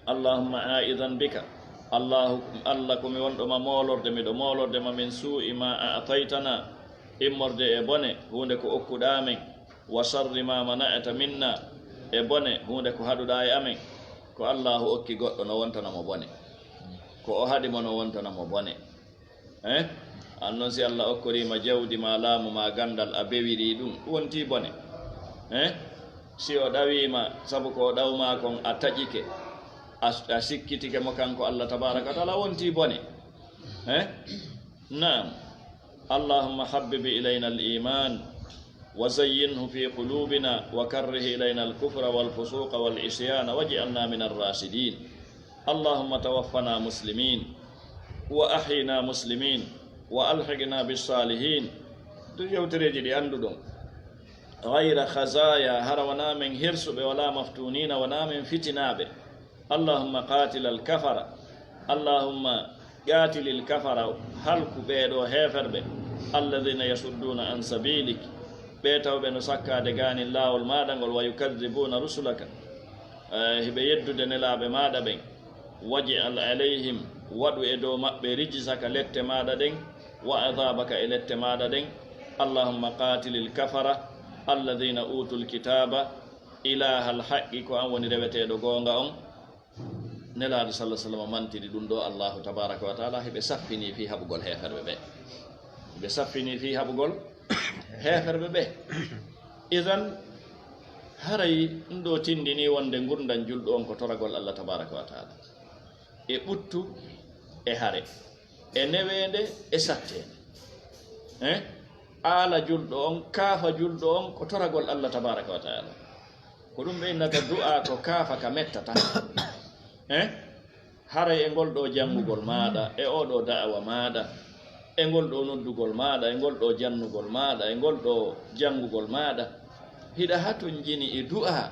Allahumma a'idan bika. Allahu, Allah, ko mi wonɗo ma moolorde, miɗo moolorde ma min suu'i ma a'taytana, immorde e bone huunde ko okkuɗaa men, wa sharri ma mana'ta minna, e bone huunde ko haɗuɗaa e amen. Ko Allahu okki goɗɗo no wontana mo bone. Ko o haɗi mo no wontana mo bone. Eh? An non si Allah okkorii ma jawdi ma, laamu ma, ganndal, a bewirii ɗum, wontii bone. Eh? Si o ɗawii ma, sabu ko o ɗaw ma kon a taƴike, a, a sikkitike mo kanko Allah tabaaraka wa taala, wontii bone. Eh? Naam. Allahumma habbib ilayna al-iman wa zayyinhu fi qulubina wa karrih ilayna al-kufra wal fusuqa wal isyana waj'alna min ar-rashidin. Allahumma tawaffana muslimin wa ahyina muslimin wa alhiqna bis salihin. Ɗum yewtereeji ɗi annduɗon. Ghayra khazaya, hara wonaa men hersuɓe, wala maftunina, wonaa men fitinaaɓe. Allahumma qatil al kafara. Allahumma qaatilil kafara, halku ɓee ɗoo heeferɓe, alladina yasudduuna an sabilik, ɓee tawɓe no sakkaade gaanin laawol maaɗa ngol, wa yukaddibuuna rusulaka, eh, hiɓe yeddude nelaaɓe maaɗa ɓen, waj'al alayhim, waɗu e dow maɓɓe rijsaka lette maaɗa ɗen, wa adabaka e lette maaɗa ɗen, Allahumma qaatilil kafara, alladina uutul kitaaba, ilaahal haqqi, ko an woni reweteeɗo goonga on, Nelaaɗo sallallahu alaihi wasallam mantiri ɗum ɗo, Allahu tabaraka wa taala hiɓe saffini fii haɓugol heeferɓe ɓe. Hiɓe saffini fii haɓugol heeferɓe ɓe. Idan, haray ɗum ɗo tindini wonde ngurndan julɗo on ko toragol Allah tabaraka wa taala. E ɓuttu, e hare, e neweende, e satteende. Eh? Aala julɗo on, kaafa julɗo on, ko toragol Allah tabaraka wa taala. Ko ɗum ɓe innata du'a ko kaafa ka mettata. Eh? Haray e ngol ɗo janngugol maaɗa, e oo ɗo da'awa maaɗa, e ngol ɗo noddugol maaɗa, e ngol ɗo jannugol maaɗa, e ngol ɗo janngugol maaɗa, hiɗa hatonjini e du'a,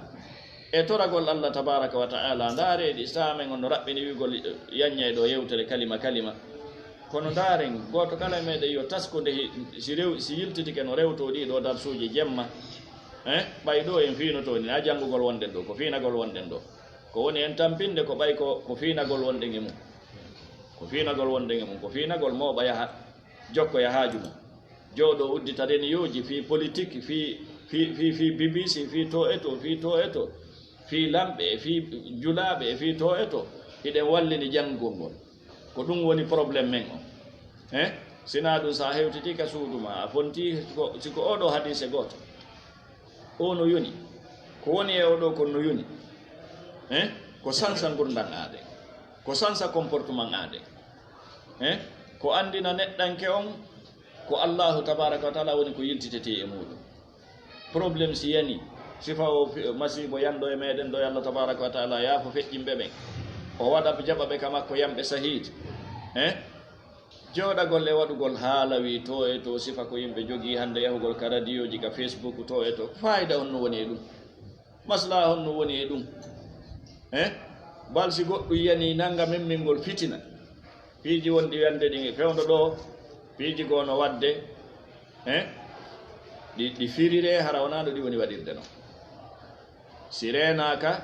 e toragol Allah tabaraka wa ta'ala. Ndaare ɗi saamen on no raɓɓini wi'ugol, eh, yanñay ɗo yewtere kalima kalima. Kono ndaaren, gooto kala e meɗen yo tasko nde hi-, si rew-, si yiltitike no rewtoo ɗii ɗo darsuuji jemma. Eh? Ɓay ɗo en fiinoto ni, na janngugol wonɗen ɗo, ko fiinagol wonɗen ɗo. Ko woni en tampinde ko ɓay ko, ko fiinagol wonɗen e mum. Ko fiinagol wonɗen e mum, ko fiinagol mooɓa yaha, jokkoya haaju mum. Jooɗo uddita reniyooji fii politik, fii, fii, fii, fii B B C, fii to e to, fii to e to, fii lamɓe, e fii julaaɓe, e fii to e to. Hiɗen wallini janngugol ngol. Ko ɗum woni problème men on. Eh? Sinaa ɗum, so a hewtitii ka suudu ma, a fontii ko, si ko oo ɗo hadiise gooto. O no yoni. Ko woni e oo ɗo kon no yoni. Eh? Ko sansa ngurndan aaden. Ko sansa comportement aaden. Eh? Ko anndina neɗɗanke on ko Allahu tabaraka wa taala woni ko yiltitetee e muuɗum. Problème si yani, sifa o fi-, masiibo yanɗo e meɗen ɗo, Yalla tabaraka wa taala yaafo feƴƴinɓe ɓen. O waɗa jaɓa ɓe ka makko yamɓe sahiid. Eh? Jooɗagol e waɗugol haala wi to e to sifa ko yimɓe jogii hannde, yahugol ka radiyooji, ka Facebook, to e to. Faayida honno woni e ɗum? Maslaha honno woni e ɗum? Eh? Bal si goɗɗum yani nanga memmingol fitina. Piiji wonɗi wande ɗin e fewndo ɗo, piiji goo no waɗde, eh? Ɗi, ɗi firire hara wonaa no ɗi woni waɗirde non. Si reenaaka,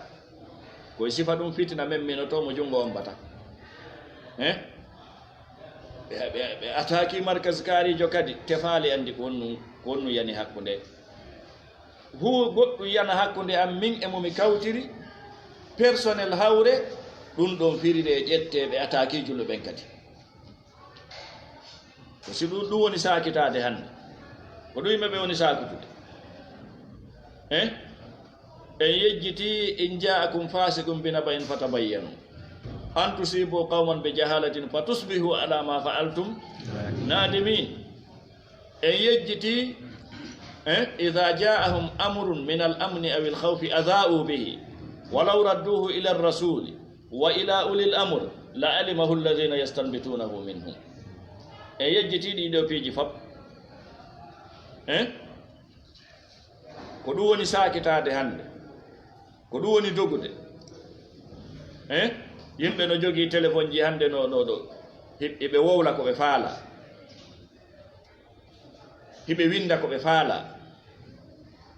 ko e sifa ɗum fitina memminoto mo junngo ombata. Eh? Ɓe, ɓe, ɓe attaqué markaz kaariijo kadi, tefaali anndi ko honɗum, ko honɗum yani hakkunde. Hu goɗɗum yana hakkunde am, min e mo mi kawtiri, personnel hawre, ɗum ɗon firire ƴette ɓe attaqué julɓe ɓen kadi. Ko si ɗum, ɗum woni saakitaade hannde. Ko ɗum yimɓe ɓe woni saakutude. Eh? En yejjiti, "In ja'akum fasiqun bi naba'in fatabayyanu an tusibu qawman bi jahalatin fatusbihu ala ma fa'altum nadimin." En yejjiti, eh, "Idha ja'ahum amrun min al-amni aw al-khawfi adha'u bihi, wa law radduhu ila ar-rasuli wa ila ulil amr la alimahu alladhina yastanbitunahu minhum." En yejjiti ɗiɗo piiji fop. Eh? Ko ɗum woni saakitaade hannde. Ko ɗum woni dogude. Eh? Yimɓe no jogii telefonji hannde no, no, no. Hi-, hiɓe wowla ko ɓe faala. Hiɓe winnda ko ɓe faala.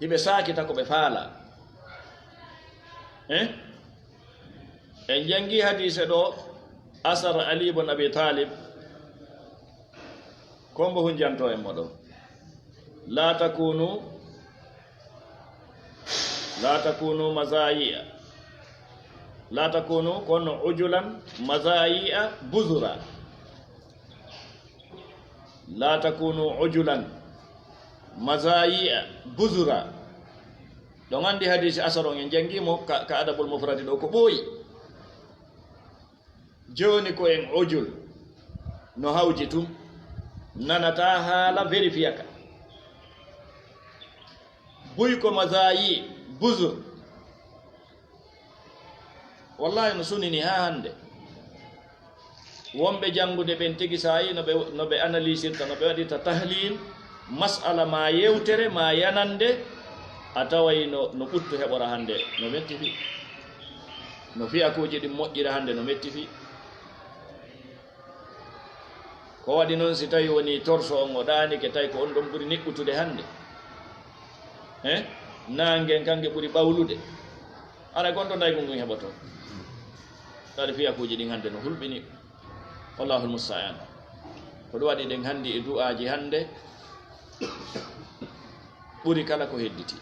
Hiɓe saakita ko ɓe faala. Eh? En janngi hadiise ɗo, asar Ali ibn Abi Talib, ko mbo hunjanto en mo ɗo. "La takunu, la takunu mazayi'a. La takunu, kono ujulan, mazayi'a, buzura." "La takunu ujulan, mazayi'a, buzura." Ɗon anndi hadiisi asar on en janngi mo ka, ka Adabul Mufradi ɗo ko ɓooyi. Jooni ko en ujul no hawji tun, nanata haala, vérifier ka. Buy ko mazayi, buzur. Wallahi no sunini haa hannde. Wonɓe janngude ɓen tigi, so a yii no ɓe, no ɓe analysirta, no ɓe waɗirta tahlil mas'ala ma yewtere ma yanande, a taway no, no ɓuttu heɓora hannde no metti fii. No fiyakuuji ɗin moƴƴira hannde no metti fii. Ko waɗi noon, si tawi wonii torso on o ɗaanike, tawi ko on ɗon ɓuri niɓɓutude hannde, he? Naange kanke ɓuri ɓawlude. Aray ko on ɗon ɗaygol ngun heɓotoo. Tawi fiyakuuji ɗin hannde no hulɓini. Wallahul musta'an. Ko ɗum waɗi ɗen hanndi e du'aaji hannde ɓuri kala ko hedditi.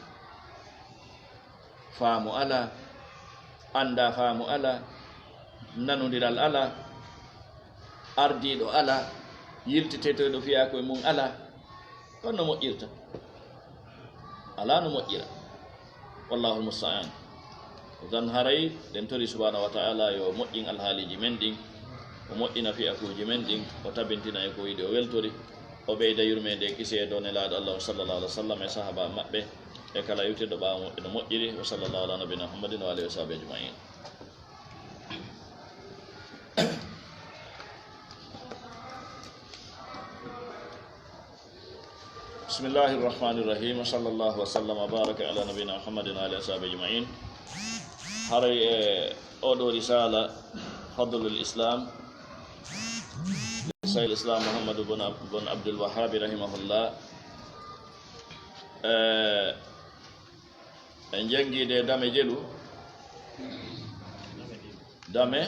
Faamu alaa, anndaa faamu alaa, nanondiral alaa, ardiiɗo alaa, yiltiteteeɗo fiyaa koye mum alaa. Kono no moƴƴirta? Alaa no moƴƴira. Wallahul musta'an. Tan haray ɗen tori subhanahu wa ta'ala yo moƴƴin alhaaliiji men ɗin, o moƴƴina fiyakuuji men ɗin, o tabintina e ko yiɗi o weltori, o ɓeyda yurmeende e kisee e dow Nelaaɗo Allah sallallahu alaihi wa sallam e sahaaba maɓɓe, e kala iwtirɗo ɓaawo maɓɓe no moƴƴiri. Wa sallallahu ala nabina Muhammadin wa alihi wa sahbihi ajma'in. Bismillahi rahmani rahim. Wa sallallahu wa sallam wa baraka ala nabina Muhammadin wa alihi wa sahbihi ajma'in. Haray e oɗo risala, Fadlul Islam, Sayyid Islam Muhammad bin Ab-, bin Abdul Wahhab rahimahullah. Eh, En janngi ɗe dame jelu. Dame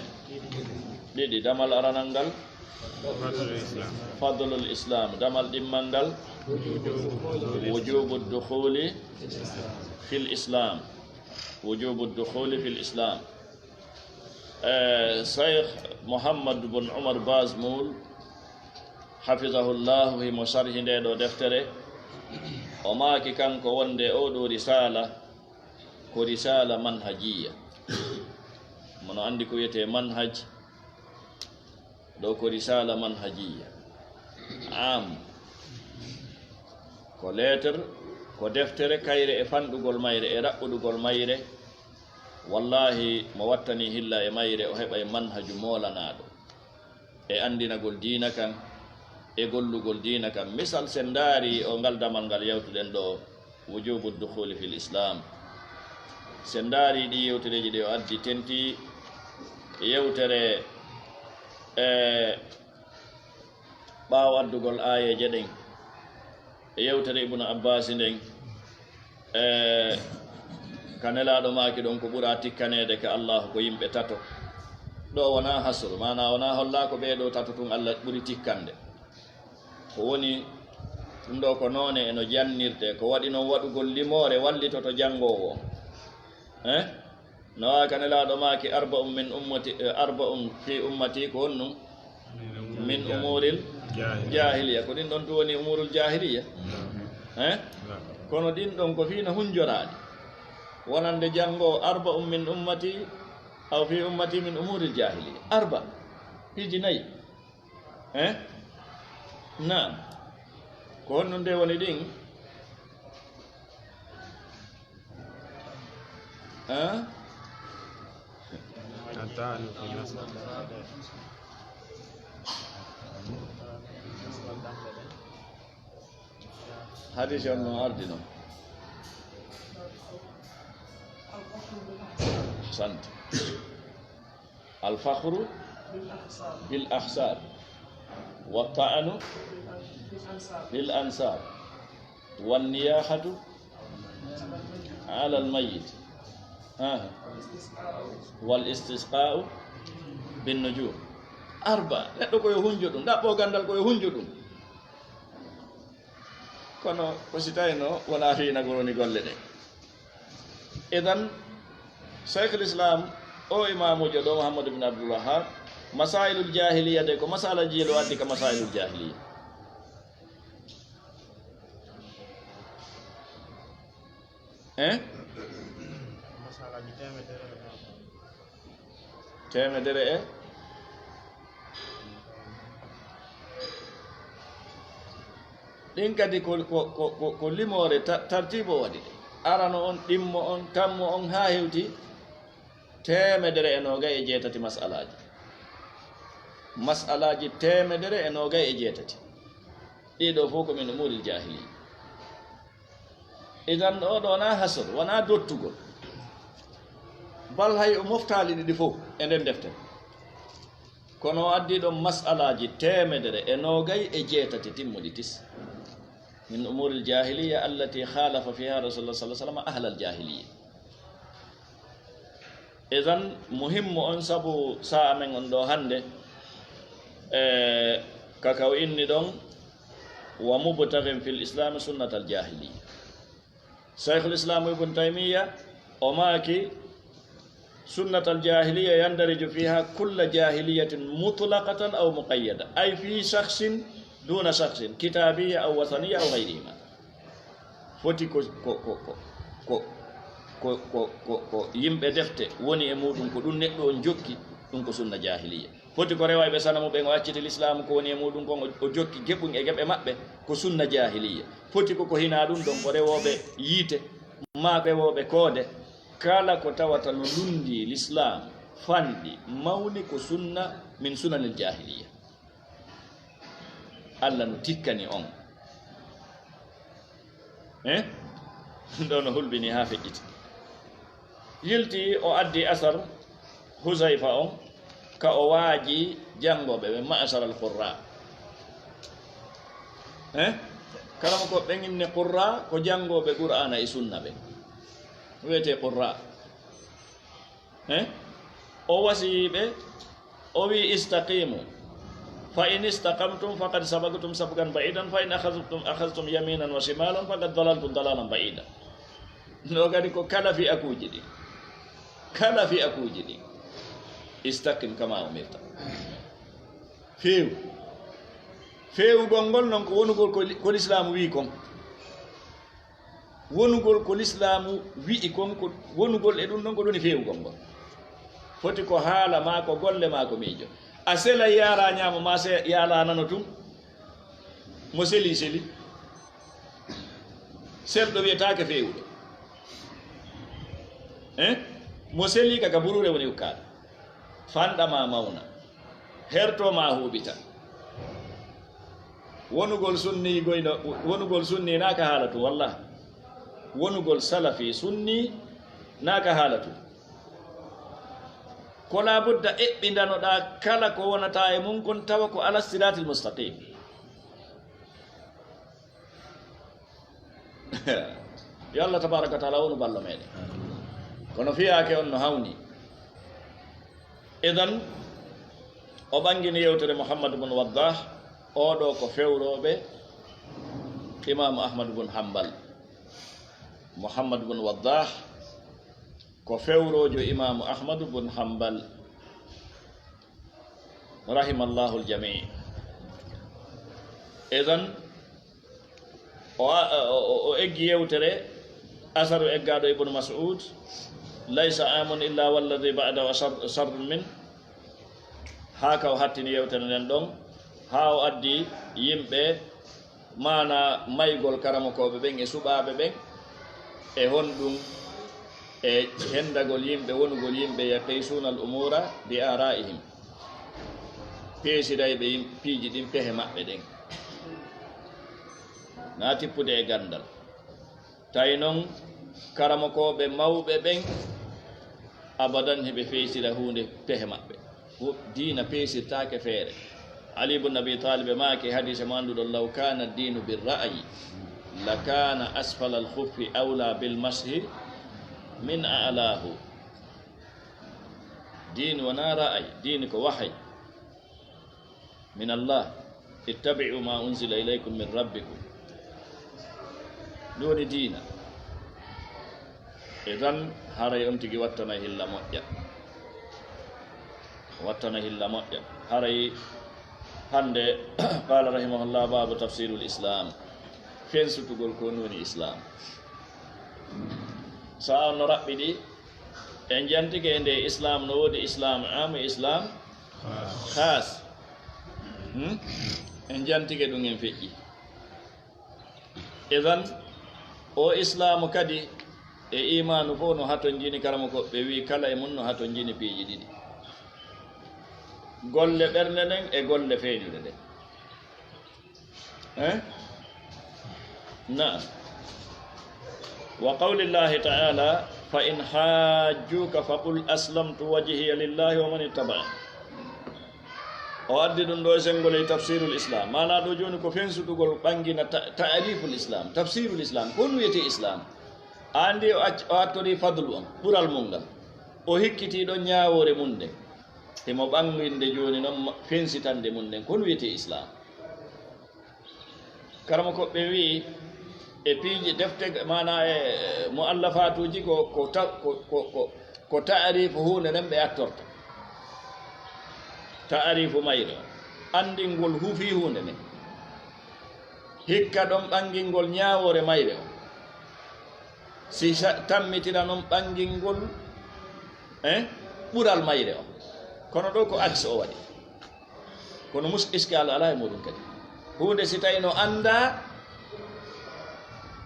ɗiɗi. Damal aranal ngal, Fadlul Islam. Damal ɗimmal ngal, wujubu dukhuli fil Islam. Wujubu dukhuli fil Islam. Eh, Cheikh Mohammad bun Umar Bazmul, hafizahullahu, himo sarhi nde ɗo deftere. O maaki kanko wonde oo ɗoo risala ko risala manhajiya. Mono anndi ko wiyetee manhaj? Ɗo ko risala manhajiya. Am. Ko leeter, ko deftere kayre e fanɗugol mayre, e raɓɓuɗugol mayre. Wallahi, mo wattanii hilla e mayre, o heɓay manhaju moolanaaɗo e anndinagol diina kan, e gollugol diina kan. Misal, sen ndaari o ngal damal ngal yawtuɗen ɗo, wujubu dukhuli fil Islam. Sen ndaari ɗi yewtereeji ɗi o addi, tentii yewtere, e, ɓaawo addugol aayeeje ɗen, e yewtere Ibnu Abbaasi nden, e, ka Nelaaɗo maaki ɗon ko ɓura tikkaneede ka Allaahu ko yimɓe tato. Ɗo wonaa hasru, maanaa wonaa hollaa ko ɓee ɗoo tato tun Alla ɓuri tikkande. Ko woni ɗum ɗoo ko noone e no jannirtee, ko waɗi noon waɗugol limoore wallitoto janngoowo on. Eh? No waawi ka Nelaaɗo maaki, "Arba'un min ummati, eh, arba'un fi ummati," ko honɗum? "Min umuril jahiliya." Ko ɗin ɗon tun woni umurul jahiliya? Eh? Kono ɗin ɗon ko fii no hunjoraade. Wonande janngo, "Arba'un min ummati, aw fi ummati min umuril jahiliya." Arba. Piiji nayi. Eh? Naam. Ko honɗum nde woni ɗin? Eh? Hadis on no ardi non. Sant. Al fakhru bil ahsab. Wa ta'anu fil ansab. Wan niyahatu ala al mayyit. Aha. Wal istisqa'u bin nujum. Arba. Neɗɗo ko yo hunjo ɗum. Ɗaɓɓo ganndal ko yo hunjo ɗum. Kono ko si tawino wonaa fii nagoroni golle ɗen. Idan, Shaykhul Islam, o imaamujo ɗo, Muhammad ibn Abdul Wahhab, masailul jahiliya de, ko masalaji jelo addi ka masailul jahiliya. Eh? Teemedere e? Ɗin kadi ko, ko, ko, ko, ko limoore ta-, tartiibo waɗi ɗe. Arano on, ɗimmo on, tammo on, haa hewti teemedere e noogay e jeetati masalaaji. Masalaaji teemedere e noogay e jeetati. Ɗii ɗoo fof ko min umuuril jaahiliya. Idan, oo ɗoo wonaa hasr, wonaa dottugol. Bal hay o moftaali ɗi fof e nden deftere. Kono o addi ɗon masalaaji teemedere e noogay e jeetati timmuɗi tis. Min umuril jahiliya allati khalafa fiha rasulullah sallallahu alaihi wasallam ahlal jahiliya. Idan muhimmu on sabu sa'a men on ɗo hannde, e, ka ka o inni ɗon, "Wa mubtaghin fil islami sunnatal jahiliya." Shaykhul Islam Ibn Taymiyyah o maaki, "Sunnatal jahiliya yandariju fiha kulla jahiliyatin mutlaqatan aw muqayyada, ay fi shakhsin duna shakhsin, kitabiyya aw wathaniya aw ghayrihima." Foti ko, ko, ko, ko, ko, ko, ko, ko, ko yimɓe defte woni e muɗum, ko ɗum neɗɗo on jokki, ɗum ko sunna jahiliya. Foti ko rewayɓe sanamu ɓen o acciti lislaamu ko woni e muɗum kon, o, o jokki geɓum e geɓe maɓɓe, ko sunna jahiliya. Foti ko ko hinaa ɗum ɗon, ko rewooɓe yiite, maa rewooɓe koode. Kala ko tawata no lundi lislaamu, fanɗi, mawni, ko sunna min sunanil jahiliya. Allah no tikkani on. Eh? Ɗo no hulɓini haa feƴƴiti. Yilti o addi asar Huzayfa on, ka o waaji janngooɓe ɓe, ma'ashar al-qurra. Eh? Kala mo ko ɓen inni qurra, ko janngooɓe Qur'aana e sunna ɓe. Wiyetee qurra. Eh? O wasiyi ɓe, o wi, "Istaqimu. Fa in istaqamtum faqad sabaqtum sabqan ba'idan, fa in akhadhtum, akhadhtum yaminan wa shimalan faqad dalaltum dalalan ba'ida." No kadi ko kala fi'akuuji ɗin. Kala fi'akuuji ɗin. "Istaqim kama umirta." Feewu. Feewugol ngol non ko wonugol ko li-, ko Lislaamu wi kon. Wonugol ko Lislaamu wi'i kon, ko wonugol e ɗum ɗon ko ɗum woni feewugol ngol. Foti ko haala maa, ko golle maa, ko miijo. A sela yaara ñaamo maa, se yaala nano tun. Mo seli seli. Selɗo wiyetaake feewuɗo. Eh? Mo seli ka ka buruure woni ukkaade. Fanɗa maa mawna. Herto maa huuɓita. Wonugol sunni goyno, wonugol sunni naaka haala tun, wallah. Wonugol salafi sunni naaka haala tun. Ko laabudda eɓɓindanoɗaa kala ko wonata e mum kon tawa ko ala siraatil mustaqim. Yo Allah tabaraka wa taala wonu ballo meɗen. Kono fiyaake on no hawni. Idan, o ɓangini yewtere Muhammad bun Waddah, oɗo ko fewrooɓe Imaamu Ahmad bun Hanbal. Muhammad bun Waddah ko fewroojo Imaamu Ahmad bun Hanbal, rahimallahu al-jami'. Idan, o, o, o, o eggi yewtere, asaru eggaaɗo Ibnu Mas'ud, "Laysa amun illa walladhi ba'dahu ashar-, sharrun min." Haa ka o hattini yewtere nden ɗon, haa o addi yimɓe, maana maygol karamokooɓe ɓen e suɓaaɓe ɓen, e honɗum, e hendagol yimɓe, wonugol yimɓe yaqisuna al umura bi ara'ihim, peesirayɓe yim-, piiji ɗin, pehe maɓɓe ɗen, na tippude e gandal. Tawi non, karamokooɓe mawɓe ɓen, abadan hiɓe feesira huunde pehe maɓɓe. Hu-, diina peesirtaake feere. Ali ibn Abi Talib maaki hadiise mo annduɗon, "Law kana ad-dinu bir-ra'yi, la kana asfala al-khuffi awla bil-mashi min a'lahu." Diini wonaa ra'ayi, diini ko wahayi. Min Allah, "Ittabi'u ma unzila ilaykum min rabbikum." Ɗum woni diina. E tan haray on tigi wattana hilla moƴƴa. Wattana hilla moƴƴa. Haray hande, qala rahimahullah, babu tafsirul islam. Fensutugol ko woni islam. So a on no raɓɓiɗi, en jantike e nde islam no woodi islam am e islam khas. Hmm? En jantike ɗum en feƴƴi. Idan, o islaamu kadi e imaanu fof no hatonjini, karama ko ɓe wi kala e mum no hatonjini piiji ɗiɗi. Golle ɓernde nden e golle feeñuɗe ɗen. Eh? Naam. Wa qawlillahi ta'ala, "Fa in hajjuka faqul aslamtu wajhiya lillahi wa man ittaba'an." O addi ɗum ɗo e senngol e tafsirul Islam. Maanaa ɗo jooni ko fensutugol ɓangina ta-, ta'riful Islam, tafsirul Islam. Ko honɗum wiyetee Islam? A anndi o acc-, o attori fadlu on, ɓural mum ngal. O hikkitii ɗon ñaawoore mum nden. Himo ɓanginde jooni non ma-, fensitande mum nden. Ko honɗum wiyetee Islam? Karamokooɓe wi'i e piiji defte, maanaa e mu'allafatuuji ko, ko ta-, ko, ko, ko, ko ta'arifu huunde nden ɓe attorta. Ta'arifu mayre on. Anndingol hufi huunde nden. Hikka ɗon ɓangingol ñaawoore mayre on. Si sa-, tammitira non ɓangingol, eh, ɓural mayre on. Kono ɗo ko aks o waɗi. Kono mus-, iskaalu alaa e muɗum kadi. Huunde si tawi no anndaa,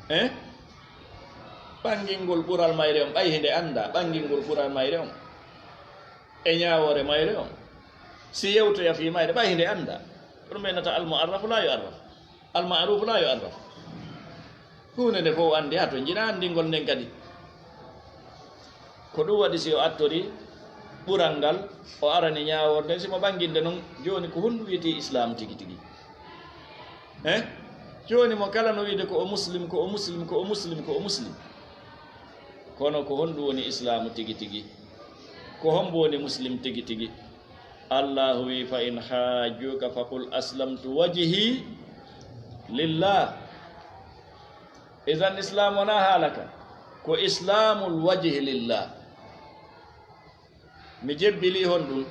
eh, ɓangingol ɓural mayre on, ɓay hinde anndaa ɓangingol ɓural mayre on e ñaawoore mayre on. Si yewtoya fii mayre, ɓay hinde anndaa. Ɗum ɓe nata al mu'arrafu laa yu'arraf. Al ma'rufu laa yu'arraf. Huunde nde fof anndi, haa to njina anndingol nden kadi. Ko ɗum waɗi si o attori ɓural ngal, o arani ñaawoore nden, si mo ɓanginde non, jooni ko honɗum wiyetee Islaamu tigi tigi? Eh? Jooni mo kala no wiide ko o muslim, ko o muslim, ko o muslim, ko o muslim. Kono ko honɗum woni Islaamu tigi tigi? Ko hombo woni muslim tigi tigi? Allaahu wi'i, "Fa in hajjuka faqul aslamtu wajhi lillah." Idan Islaam wonaa haala ka. Ko islaamul wajhi lillah. Mi jebbilii honɗum?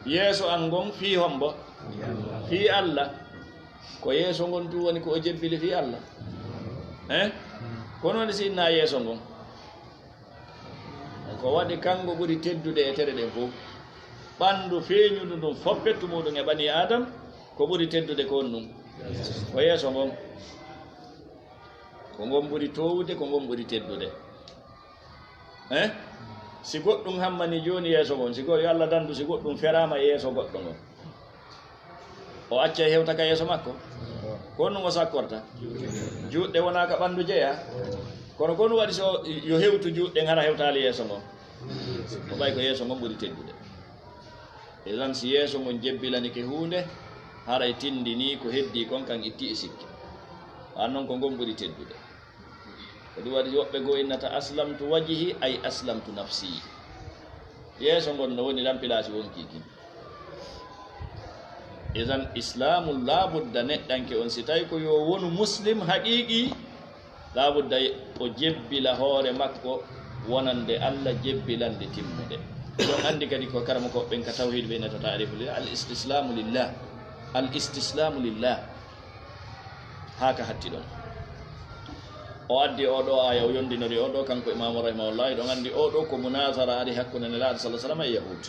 Yeeso an ngon fii hombo? Fii Alla. Ko yeeso ngon tun woni ko o jebbili fii Alla. Eh? Kono woni si innaa yeeso ngon. Ko waɗi kanko ɓuri teddude e tere ɗen fof. Ɓanndu feeñundu ndun fof pettu muɗum e ɓanii Aadam, ko ɓuri teddude ko honɗum? Ko yeeso ngon. Ko ngon ɓuri toowude, ko ngon ɓuri teddude. Eh? Si goɗɗum hammani jooni yeeso ngon, si go-, yo Alla dandu, si goɗɗum feraama e yeeso goɗɗo ngon, o accay hewta ka yeeso makko? Ko honɗum o sakkorta? Juuɗe wonaa ka ɓanndu jeyaa. Kono ko honɗum waɗi so yo hewtu juuɗe ɗen hara hewtaali yeeso ngon? Ko ɓay ko yeeso ngon ɓuri teddude. Idan si yeeso ngon jebbilanike huunde, haray tindinii ko heddii kon kan ittii e sikke. Haa non ko ngon ɓuri teddude. Ko ɗum waɗi woɓɓe goo innata, "Aslamtu wajhi, ay aslamtu nafsi." Yeeso ngon no woni ran pilaasi wonkii kin. Idan Islaamu laabudda neɗɗanke on, si tawi ko yo wonu muslim haqiiqi, laabudda o jebbila hoore makko wonande Alla jebbilande timmude. Ɗon anndi kadi ko karamokooɓe ɓen ka tawhiid ɓe innata ta'rifu lillah, al istislaamu lillah. Al istislaamu lillah. Haa ka hatti ɗon. O addi oo ɗoo aaya, o yondinori oo ɗoo, kanko Imaamu rahimahullah, hiɗon anndi oo ɗoo ko munaazara ari hakkunde Nelaaɗo sallallahu alaihi wasallam e Yahuud.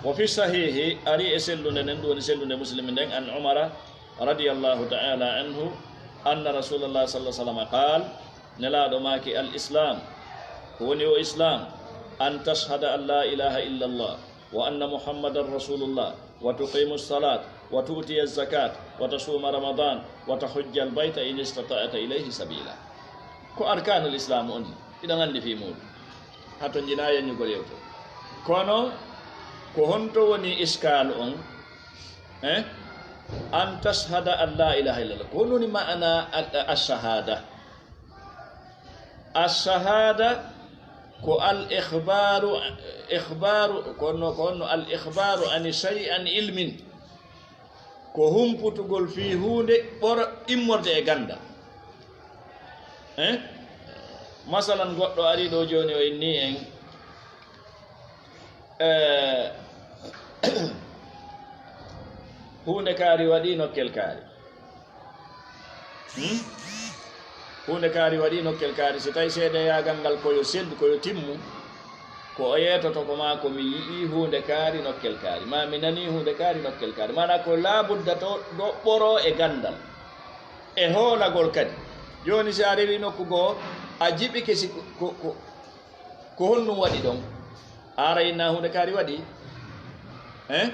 Wa fi sahiihi, ari e sellunde nden, ɗum woni sellunde Muslim nden, an Umara radiyallahu ta'ala anhu, anna Rasulallah sallallahu alaihi wasallam qaal, Nelaaɗo maaki, al Islaam, ko woni o Islaam, an tashhada an laa ilaaha illallah, wa anna Muhammadan Rasulullah, wa tuqimu salat, wa tu'tiya zakat, wa tasuma Ramadan, wa tahujja al bayta in istata'ta ilayhi sabila. Ko arkaanul Islaam on, hiɗon anndi fii muuɗum. Haa to njinaa yaññugol yewtere. Kono, ko honto woni iskaal on? Eh? An tashhada an laa ilaaha illallah. Ko honɗum woni ma'ana al-, al-shahada? Al-shahada ko al-ikhbaru, ikhbaru, ko honno, ko honno al-ikhbaru an shay'in an ilmin. Ko humputugol fii huunde ɓor-, immorde e ganndal. Eh? Masalan, goɗɗo arii ɗoo jooni, o innii en, eh, huunde kaari waɗii nokkel kaari. Hmm? Huunde kaari waɗii nokkel kaari. So tawi seedeyaagal ngal ko yo sellu, ko yo timmu, ko o yeetoto ko maa ko mi yi'ii huunde kaari nokkel kaari, maa mi nanii huunde kaari nokkel kaari. Maanaa ko laabudda to ɗo ɓoroo e ganndal, e hoolagol kadi. Jooni si a rewii nokku goo, a jiɓike si ko, ko, ko, ko honɗum waɗi ɗon? A aray innaa huunde kaari waɗi? Eh?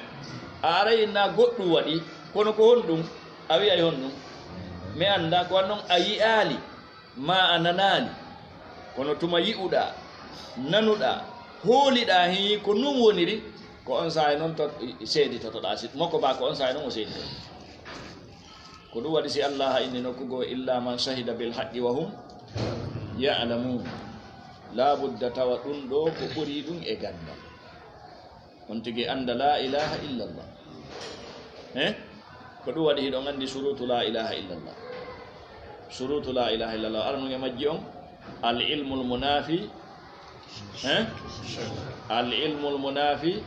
A aray innaa goɗɗum waɗi. Kono ko honɗum? A wi'ay honɗum? Mi anndaa. Ko an non a yi'aali, maa a nanaali. Kono tuma yi'uɗaa, nanuɗaa, hooliɗaa hii ko nun woniri, Ko on saa'i non to seeditotoɗaa, si moko ba ko on saa'i non o seedito. Ko ɗum waɗi si Allah inni nokku goo, "Illa man shahida bil haqqi wa hum ya'lamun." Laabudda tawa ɗum ɗo ko ɓuri ɗum e ganndal. On tigi annda la ilaha illallah. Eh? Ko ɗum waɗi hiɗon anndi surutu la ilaha illallah. Surutu la ilaha illallah. Ara nun e majji on. Al ilmul munafi. Eh? Al ilmul munafi.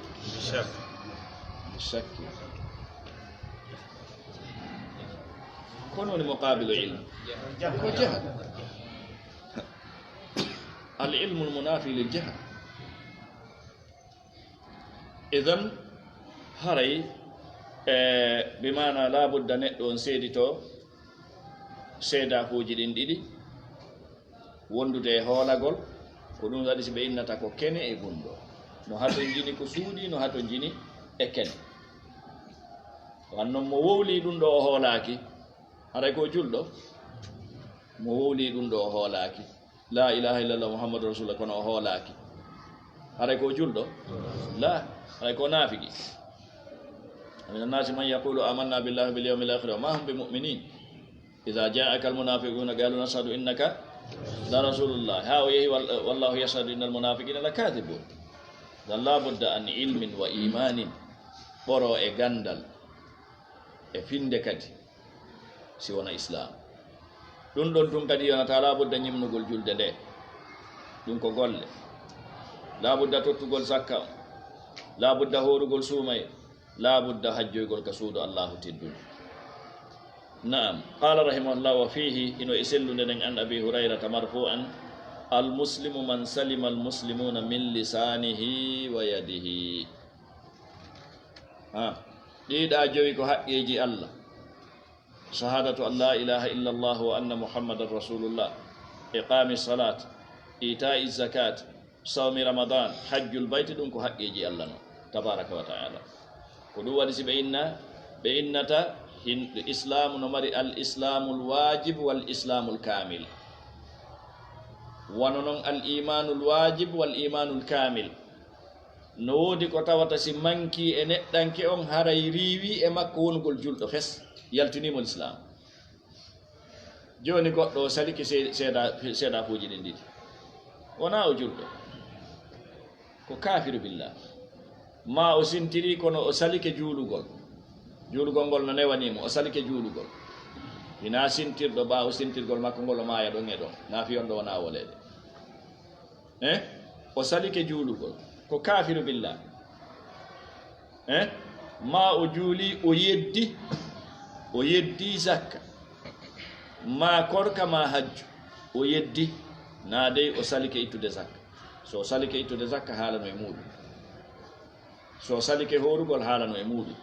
Shakki. Ko non woni muqabilu ilm? Ko jahal. Al ilmul munafi lil jahal. Idan, haray, e, bi maana laabudda neɗɗo on seedito seedaakuuji ɗin ɗiɗi, wondude e hoolagol, ko ɗum waɗi si ɓe innata ko kene e gunɗo. No hatonjini ko suuɗi, no hatonjini e kene. Wan non mo wowli ɗum ɗo o hoolaaki, haray ko julɗo? Mo wowli ɗum ɗo o hoolaaki. La ilaha illallah Muhammadu Rasulullah, kono o hoolaaki. Haray ko julɗo? La, haray ko naafigi. Wa mina nnasi man yaqulu amanna billahi wa bil yawmil akhir wa ma hum bi mu'minin. Idha ja'aka al munafiquna qalu nashhadu innaka la rasulullah. Ha o yehi wal-, wallahu yashhadu innal munafiqina lakadibun. Dan la budda an ilmin wa imanin. Ɓoro e gandal e finde kadi. Si wona Islam. Ɗum ɗon tun kadi yonata laabudda ñimnugol julde nde. Ɗum ko golle. Laabudda tottugol zakka. Laabudda hoorugol suumayee. Laabudda hajjoygol ka suudu Allahu teddundu. Naam. Qala rahimahullah wa fihi, hino e sellude nden, an Abi Hurayrata marfu'an, "Al muslimu man salima al muslimuna min lisanihi wa yadihi." Ha. Ɗiɗa jowi ko haqqeeji Allah. Shahadatu an la ilaha illa Allah wa anna Muhammadan rasulullah, iqami salat, ita'i zakat, sawmi ramadan, hajjul bayti, ɗum ko haqqeeji Allah no, tabaraka wa ta'ala. Ko ɗum waɗi si ɓe inna, ɓe innata hin-, Islaamu no mari al islamul wajib wal islamul kamil. Wano non al imanul wajib wal imanul kamil. No woodi ko tawata si mankii e neɗɗanke on, haray riiwii e makko wonugol julɗo fes, yaltiniimo Lislaam. Jooni goɗɗo o salike see-, seeda-, seedaakuuji ɗin ɗiɗi. Wonaa o julɗo. Ko kaafiru billah. Maa o sintirii kono o salike juulugol. Juulugol ngol no newanii mo, o salike juulugol. Hinaa sintirɗo, ɓaawo sintirgol makko ngol o maaya ɗon e ɗon. Naa fii on ɗo wonaa woleede. Eh? O salike juulugol. Ko kaafiru billah. Eh? Maa o juuli, o yeddi, o yeddi zakka. Maa korka, maa hajju. O yeddi, naa dey o salike ittude zakka. So o salike ittude zakka, haalano e muuɗum. So o salike hoorugol, haalano e muuɗum.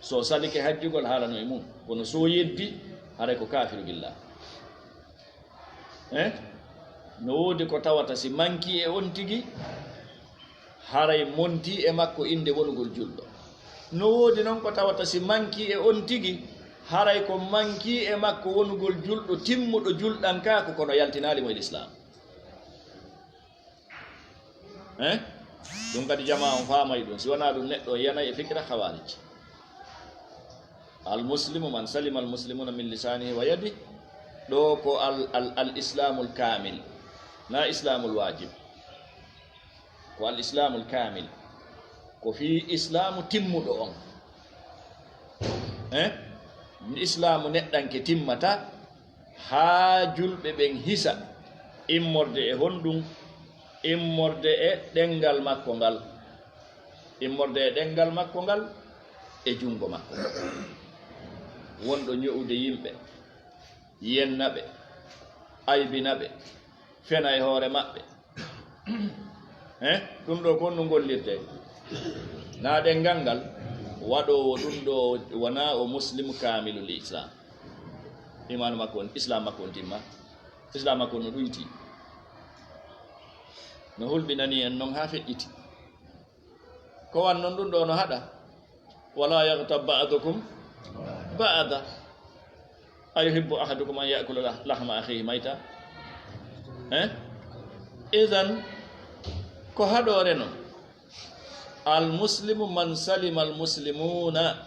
So o salike hajjugol, haalano e mum. Kono so o yeddi, haray ko kaafiru billah. Eh? No woodi ko tawata si mankii e on tigi, haray montii e makko innde wonugol julɗo. No woodi non ko tawata si mankii e on tigi, haray ko mankii e makko wonugol julɗo timmuɗo julɗankaaku, kono yaltinaali mo e Lislaam. Eh? Ɗum kadi jamaa on faamay ɗum. Si wonaa ɗum, neɗɗo o yanay e fikira Khawarij. Al muslimu man salima al muslimuna min lisanihi wa yadi. Ɗo ko al, al, al islamul kamil. Na islamul wajib. Ko al islamul kamil. Ko fii islaamu timmuɗo on. Eh? Islaamu neɗɗanke timmata haa julɓe ɓen hisa immorde e honɗum? Immorde e ɗenngal makko ngal. Immorde e ɗenngal makko ngal e junngo makko ngal. Wonɗo ño'ude yimɓe, yenna ɓe, aybina ɓe, fena e hoore maɓɓe. Eh? Ɗum ɗo ko honɗum gollirte? Na ɗenngal ngal, waɗoowo ɗum ɗo wonaa o muslim kaamilul islam. Imaanu makko on, islam makko on timma. Islam makko on no ɗoyti. No hulɓinani en non haa feƴƴiti. Ko wan non ɗum ɗo no haɗa. Wala yaghtab ba'dukum ba'da. Ayuhibbu ahadukum an ya'kula lah-, lahma akhihi mayta? Eh? Idan, ko haɗoore non. Al muslimu man salima al muslimuna,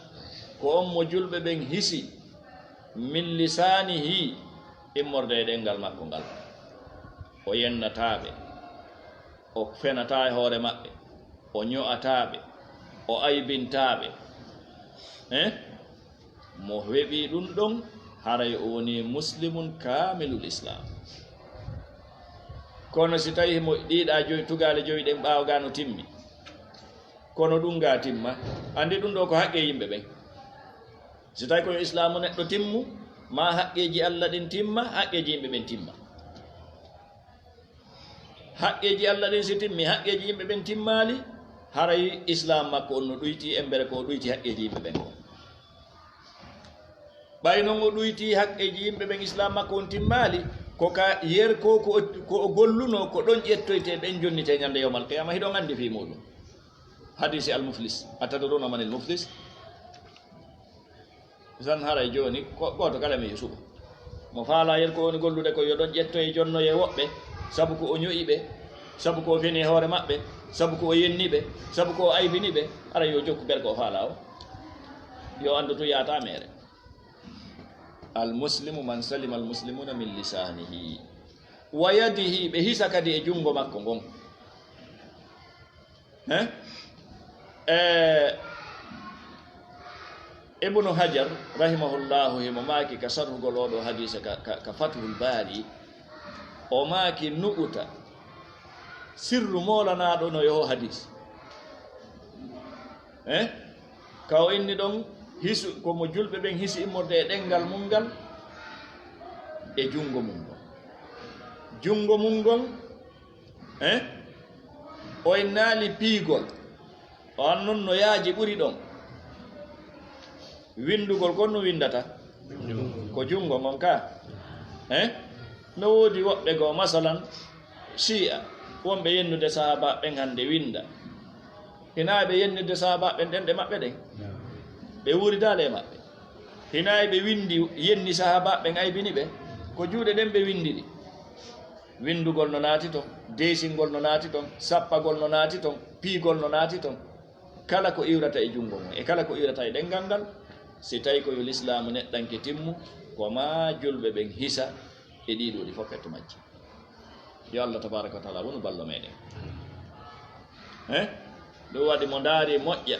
ko on mo julɓe ɓen hisi, min lisaanihi, immorde e ɗenngal makko ngal. O yennataa ɓe, o fenataa e hoore maɓɓe, o ño'ataa ɓe, o aybintaa ɓe. Eh? Mo heɓi ɗum ɗon, haray o woni muslimun kaamilul islam. Kono si tawi mo ɗiiɗa joyi, tugaale joyi ɗen ɓaawo gaa no timmi, kono ɗum gaa timma, anndi ɗum ɗo ko haqqe yimɓe ɓen. Si tawi ko yo islaamu neɗɗo timmu, ma haqqeeji Allah ɗin timma, haqqeeji yimɓe ɓen timma. Haqqeeji Allah ɗin si timmi, haqqeeji yimɓe ɓen timmaali, haray islaam makko on no ɗuyti, embere ko o ɗuyti haqqeeji yimɓe ɓen kon. Ɓay non o ɗuyti haqqeeji yimɓe ɓen, islaam makko on timmaali, ko ka yer ko, ko o, ko o gollunoo, ko ɗon ƴettoyte ɓen jonnite ñande yawmal qiyama, hiɗon anndi fii muɗum. Hadiisi al muflis, atadruna manil muflis? San haray jooni, ko, gooto kala mi suɓo. Mo faalaa yer ko woni gollude ko yo ɗon ƴettoye jonnoye woɓɓe, sabu ko o ño'i ɓe, sabu ko o feni e hoore maɓɓe, sabu ko o yenni ɓe, sabu ko o aybini ɓe, haray yo jokku ber ko o faalaa o. Yo anndu tu yaata meere. Al muslimu man salima al muslimuna min lisaanihi wa yadihi, ɓe hisa kadi e junngo makko ngon. Hein? Eh, Ibnu Hajar, rahimahullahu, himo maaki ka sarhugol oo ɗoo hadiisa ka, ka, ka Fathul Baari, o maaki nuɓuta sirru moolanaaɗo no e oo hadiis. Eh? Ka o inni ɗon, hisu, ko mo julɓe ɓen hisi immorde e ɗenngal mun ngal e junngo mun ngon. Junngo mun ngon, eh? O innaali piigol. On non no yaaji ɓuri ɗon. Winndugol kon no winndata? Ko junngo ngon ka. Eh? No woodi woɓɓe goo, masalan, Shi'a, wonɓe yennude sahaabaaɓe ɓen hannde winnda. Hinaa ɓe yennirde sahaabaaɓe ɓen ɗenɗe maɓɓe ɗen? Ɓe wuuridaali e maɓɓe. Hinaa ɓe winndi, yenni sahaabaaɓe ɓen, aybini ɓe? Ko juuɗe ɗen ɓe winndiri. Winndugol no naati ton, deesingol no naati ton, sappagol no naati ton, piigol no naati ton. Kala ko iwrata e junngo mum, e kala ko iwrata e ɗenngal ngal, si tawi ko yo lislaamu neɗɗanke timmu, ko maa julɓe ɓen hisa e ɗii ɗoo ɗi fof fettu majji. Yo Allah tabaaraka wa taala wonu ballo meɗen. Eh? Ɗum waɗi mo ndaari moƴƴa,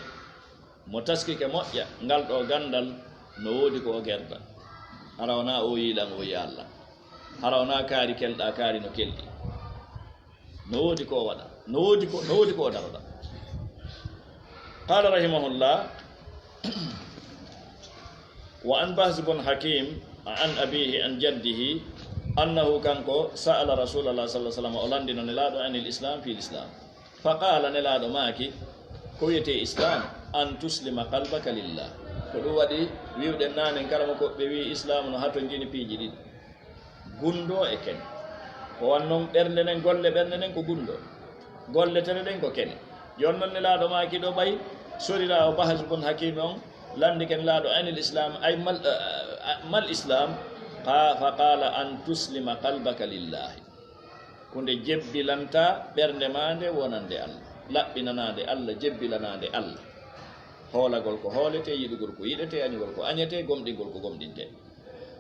mo taskike moƴƴa, ngal ɗoo ganndal no woodi ko o gerda. Hara wonaa o yiilan o yiya Allah. Hara wonaa kaari kelɗa, kaari no kelɗi. No woodi ko o waɗa. No woodi ko, no woodi ko o daroɗa. Qala rahimahullah, wa an Bahz bun Hakim an abihi an jaddihi annahu kanko sa'ala Rasulallah sallallahu alaihi wasallam, o lanndino Nelaaɗo anil Islam, fii Islam. Fa qala, Nelaaɗo maaki, ko wiyetee Islam, an tuslima qalbaka lillah. Ko ɗum waɗi wi'uɗen naanen kala mo ko ɓe wi'i Islam no hatonjini piiji ɗiɗi. Gunndoo e kene. Ko wan non ɓernde nden, golle ɓernde nden ko gunndoo. Golle tene ɗen ko kene. Jooni non Nelaaɗo maaki ɗoo ɓay, soriraawo Bahz bun Hakim on, lanndike Nelaaɗo anil Islam, ay mal, eh, eh, mal Islam, qa-, fa qala an tuslima qalbaka lillahi. Ko nde jebbilantaa ɓernde maa nde wonande Allah, laɓɓinanaande Allah, jebbilanaande Allah. Hoolagol ko hooletee, yiɗugol ko yiɗetee, añugol ko añetee, gomɗingol ko gomɗintee.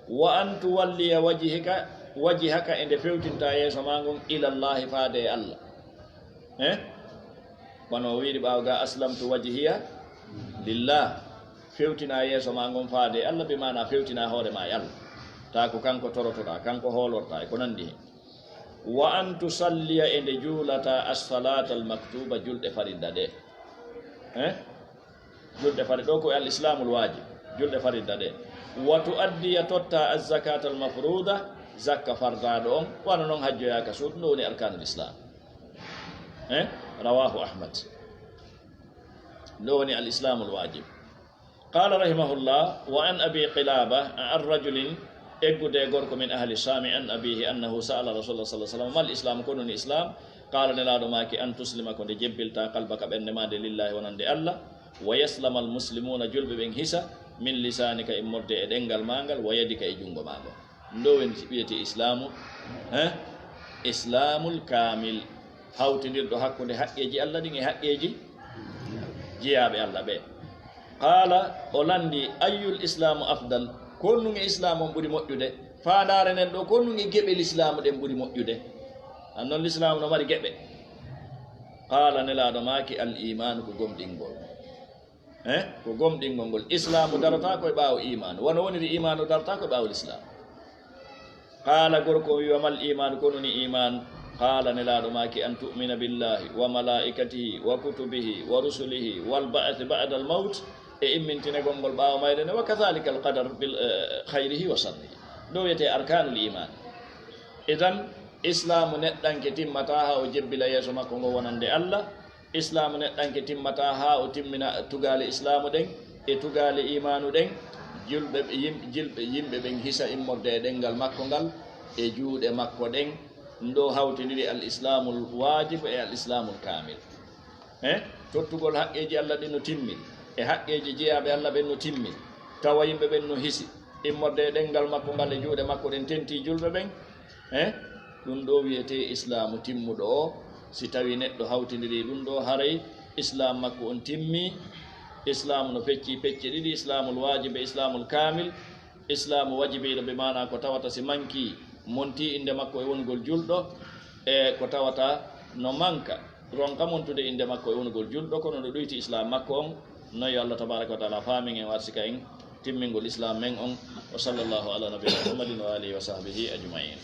Wa an tuwalliya wajhika, wajhaka, e nde fewtintaa yeeso maa ngon, ilallahi, faade e Allah. Eh? Wano o wiiri ɓaawo ga, aslamtu wajhiya lillah. Fewtinaa yeeso maa ngon faade e Allah, bi maanaa fewtinaa hoore maa e Allah. Taa ko kanko torotoɗaa, kanko hoolorɗaa, e ko nanndi hen. Wa an tusalliya, e nde juulataa, as-salata al-maktuba, julɗe faridda ɗe. Eh? Julɗe fari-, ɗo ko al-islamul wajib, julɗe faridda ɗe. Wa tuaddiya, totta, az-zakata al-mafruda, zakka fardaaɗo on, wano non hajjoyaa ka suudu, no woni arkanul islam. Eh? Rawahu Ahmad. No woni al-islamul wajib. Qala rahimahullah, wa an Abi Qilaba, an rajulin, eggude e gorko min ahli Shami, an abihi annahu sa'ala Rasulullah sallallahu alaihi wasallam, mal islam, ko ɗum islam? Qala, Nelaaɗo maaki, an tuslima, ko nde jebbilta, qalbaka, ɓernde maa nde, lillahi, wonande Allah, wa yaslama al muslimuna, julɓe ɓen hisa, min lisanika, immorde e ɗenngal maa ngal, wa yadika, e junngo maa ngon. Ndo woni wiyetee islaamu, eh? Islaamul kaamil, hawtindirɗo hakkunde haqqeeji Allah ɗin e haqqeeji jiyaaɓe Allah ɓe. Qaala, o lanndi, ayyul islaamu afdal? Ko honɗum e islaamu on ɓuri moƴƴude? Faandaare nden ɗoo, ko honɗum e geɓe lislaamu ɗen ɓuri moƴƴude? An non lislaamu no mari geɓe. Qaala, Nelaaɗo maaki, al iimaanu, ko gomɗingol. Eh? Ko gomɗingol ngol. Islaamu darataa ko e ɓaawo iimaanu. Wano woniri iimaanu darataa ko e ɓaawo lislaamu. Qaala, gorko o wi'i, wa mal iimaanu, ko honɗum woni iimaanu? Qaala, Nelaaɗo maaki, an tu'mina billaahi wa malaa'ikatihi wa kutubihi wa rusulihi wal ba'thi ba'dal mawt, e immintinegol ngol ɓaawo mayde nden, wa kadhaalika al qadar bil, eh, khayrihi wa sharrihi. Ɗoo wi'etee arkaanul iimaan. Idan, islaamu neɗɗanke timmataa haa o jebbila yeeso makko ngo wonande Allah. Islaamu neɗɗanke timmataa haa o timmina tugaale islaamu ɗen e tugaale iimaanu ɗen. Julɓe, yim-, jilɓe, yimɓe ɓen hisa immorde e ɗemngal makko ngal e juuɗe makko ɗen. Ɗum ɗoo hawtindiri al islaamul waajib e al islaamul kaamil. Eh? Tottugol haqqeeji Allah ɗin no timmi, e haqqeeji jiyaaɓe Allah ɓen no timmi, tawa yimɓe ɓen no hisi, immorde e ɗemngal makko ngal e juuɗe makko ɗen tentii julɓe ɓen. Eh? Ɗum ɗoo wi'etee islaamu timmuɗo o. Si tawii neɗɗo hawtindiri ɗum ɗoo, haray islaam makko on timmi. Islaamu no feccii pecce ɗiɗi, islaamul waajib e islaamul kaamil. Islaamu wajibiiɗo, bi maanaa ko tawata si mankii, montii innde makko e wonugol julɗo, e ko tawata no manka, ronka montude innde makko e wonugol julɗo, kono no ɗoyti islaam makko on. Noon yo Allah tabaaraka wa taala faamin en, o arsika en timmingol islaam men on. Wa sallallahu ala nabiyina Muhammadin wa alihi wa sahbihi ajmain.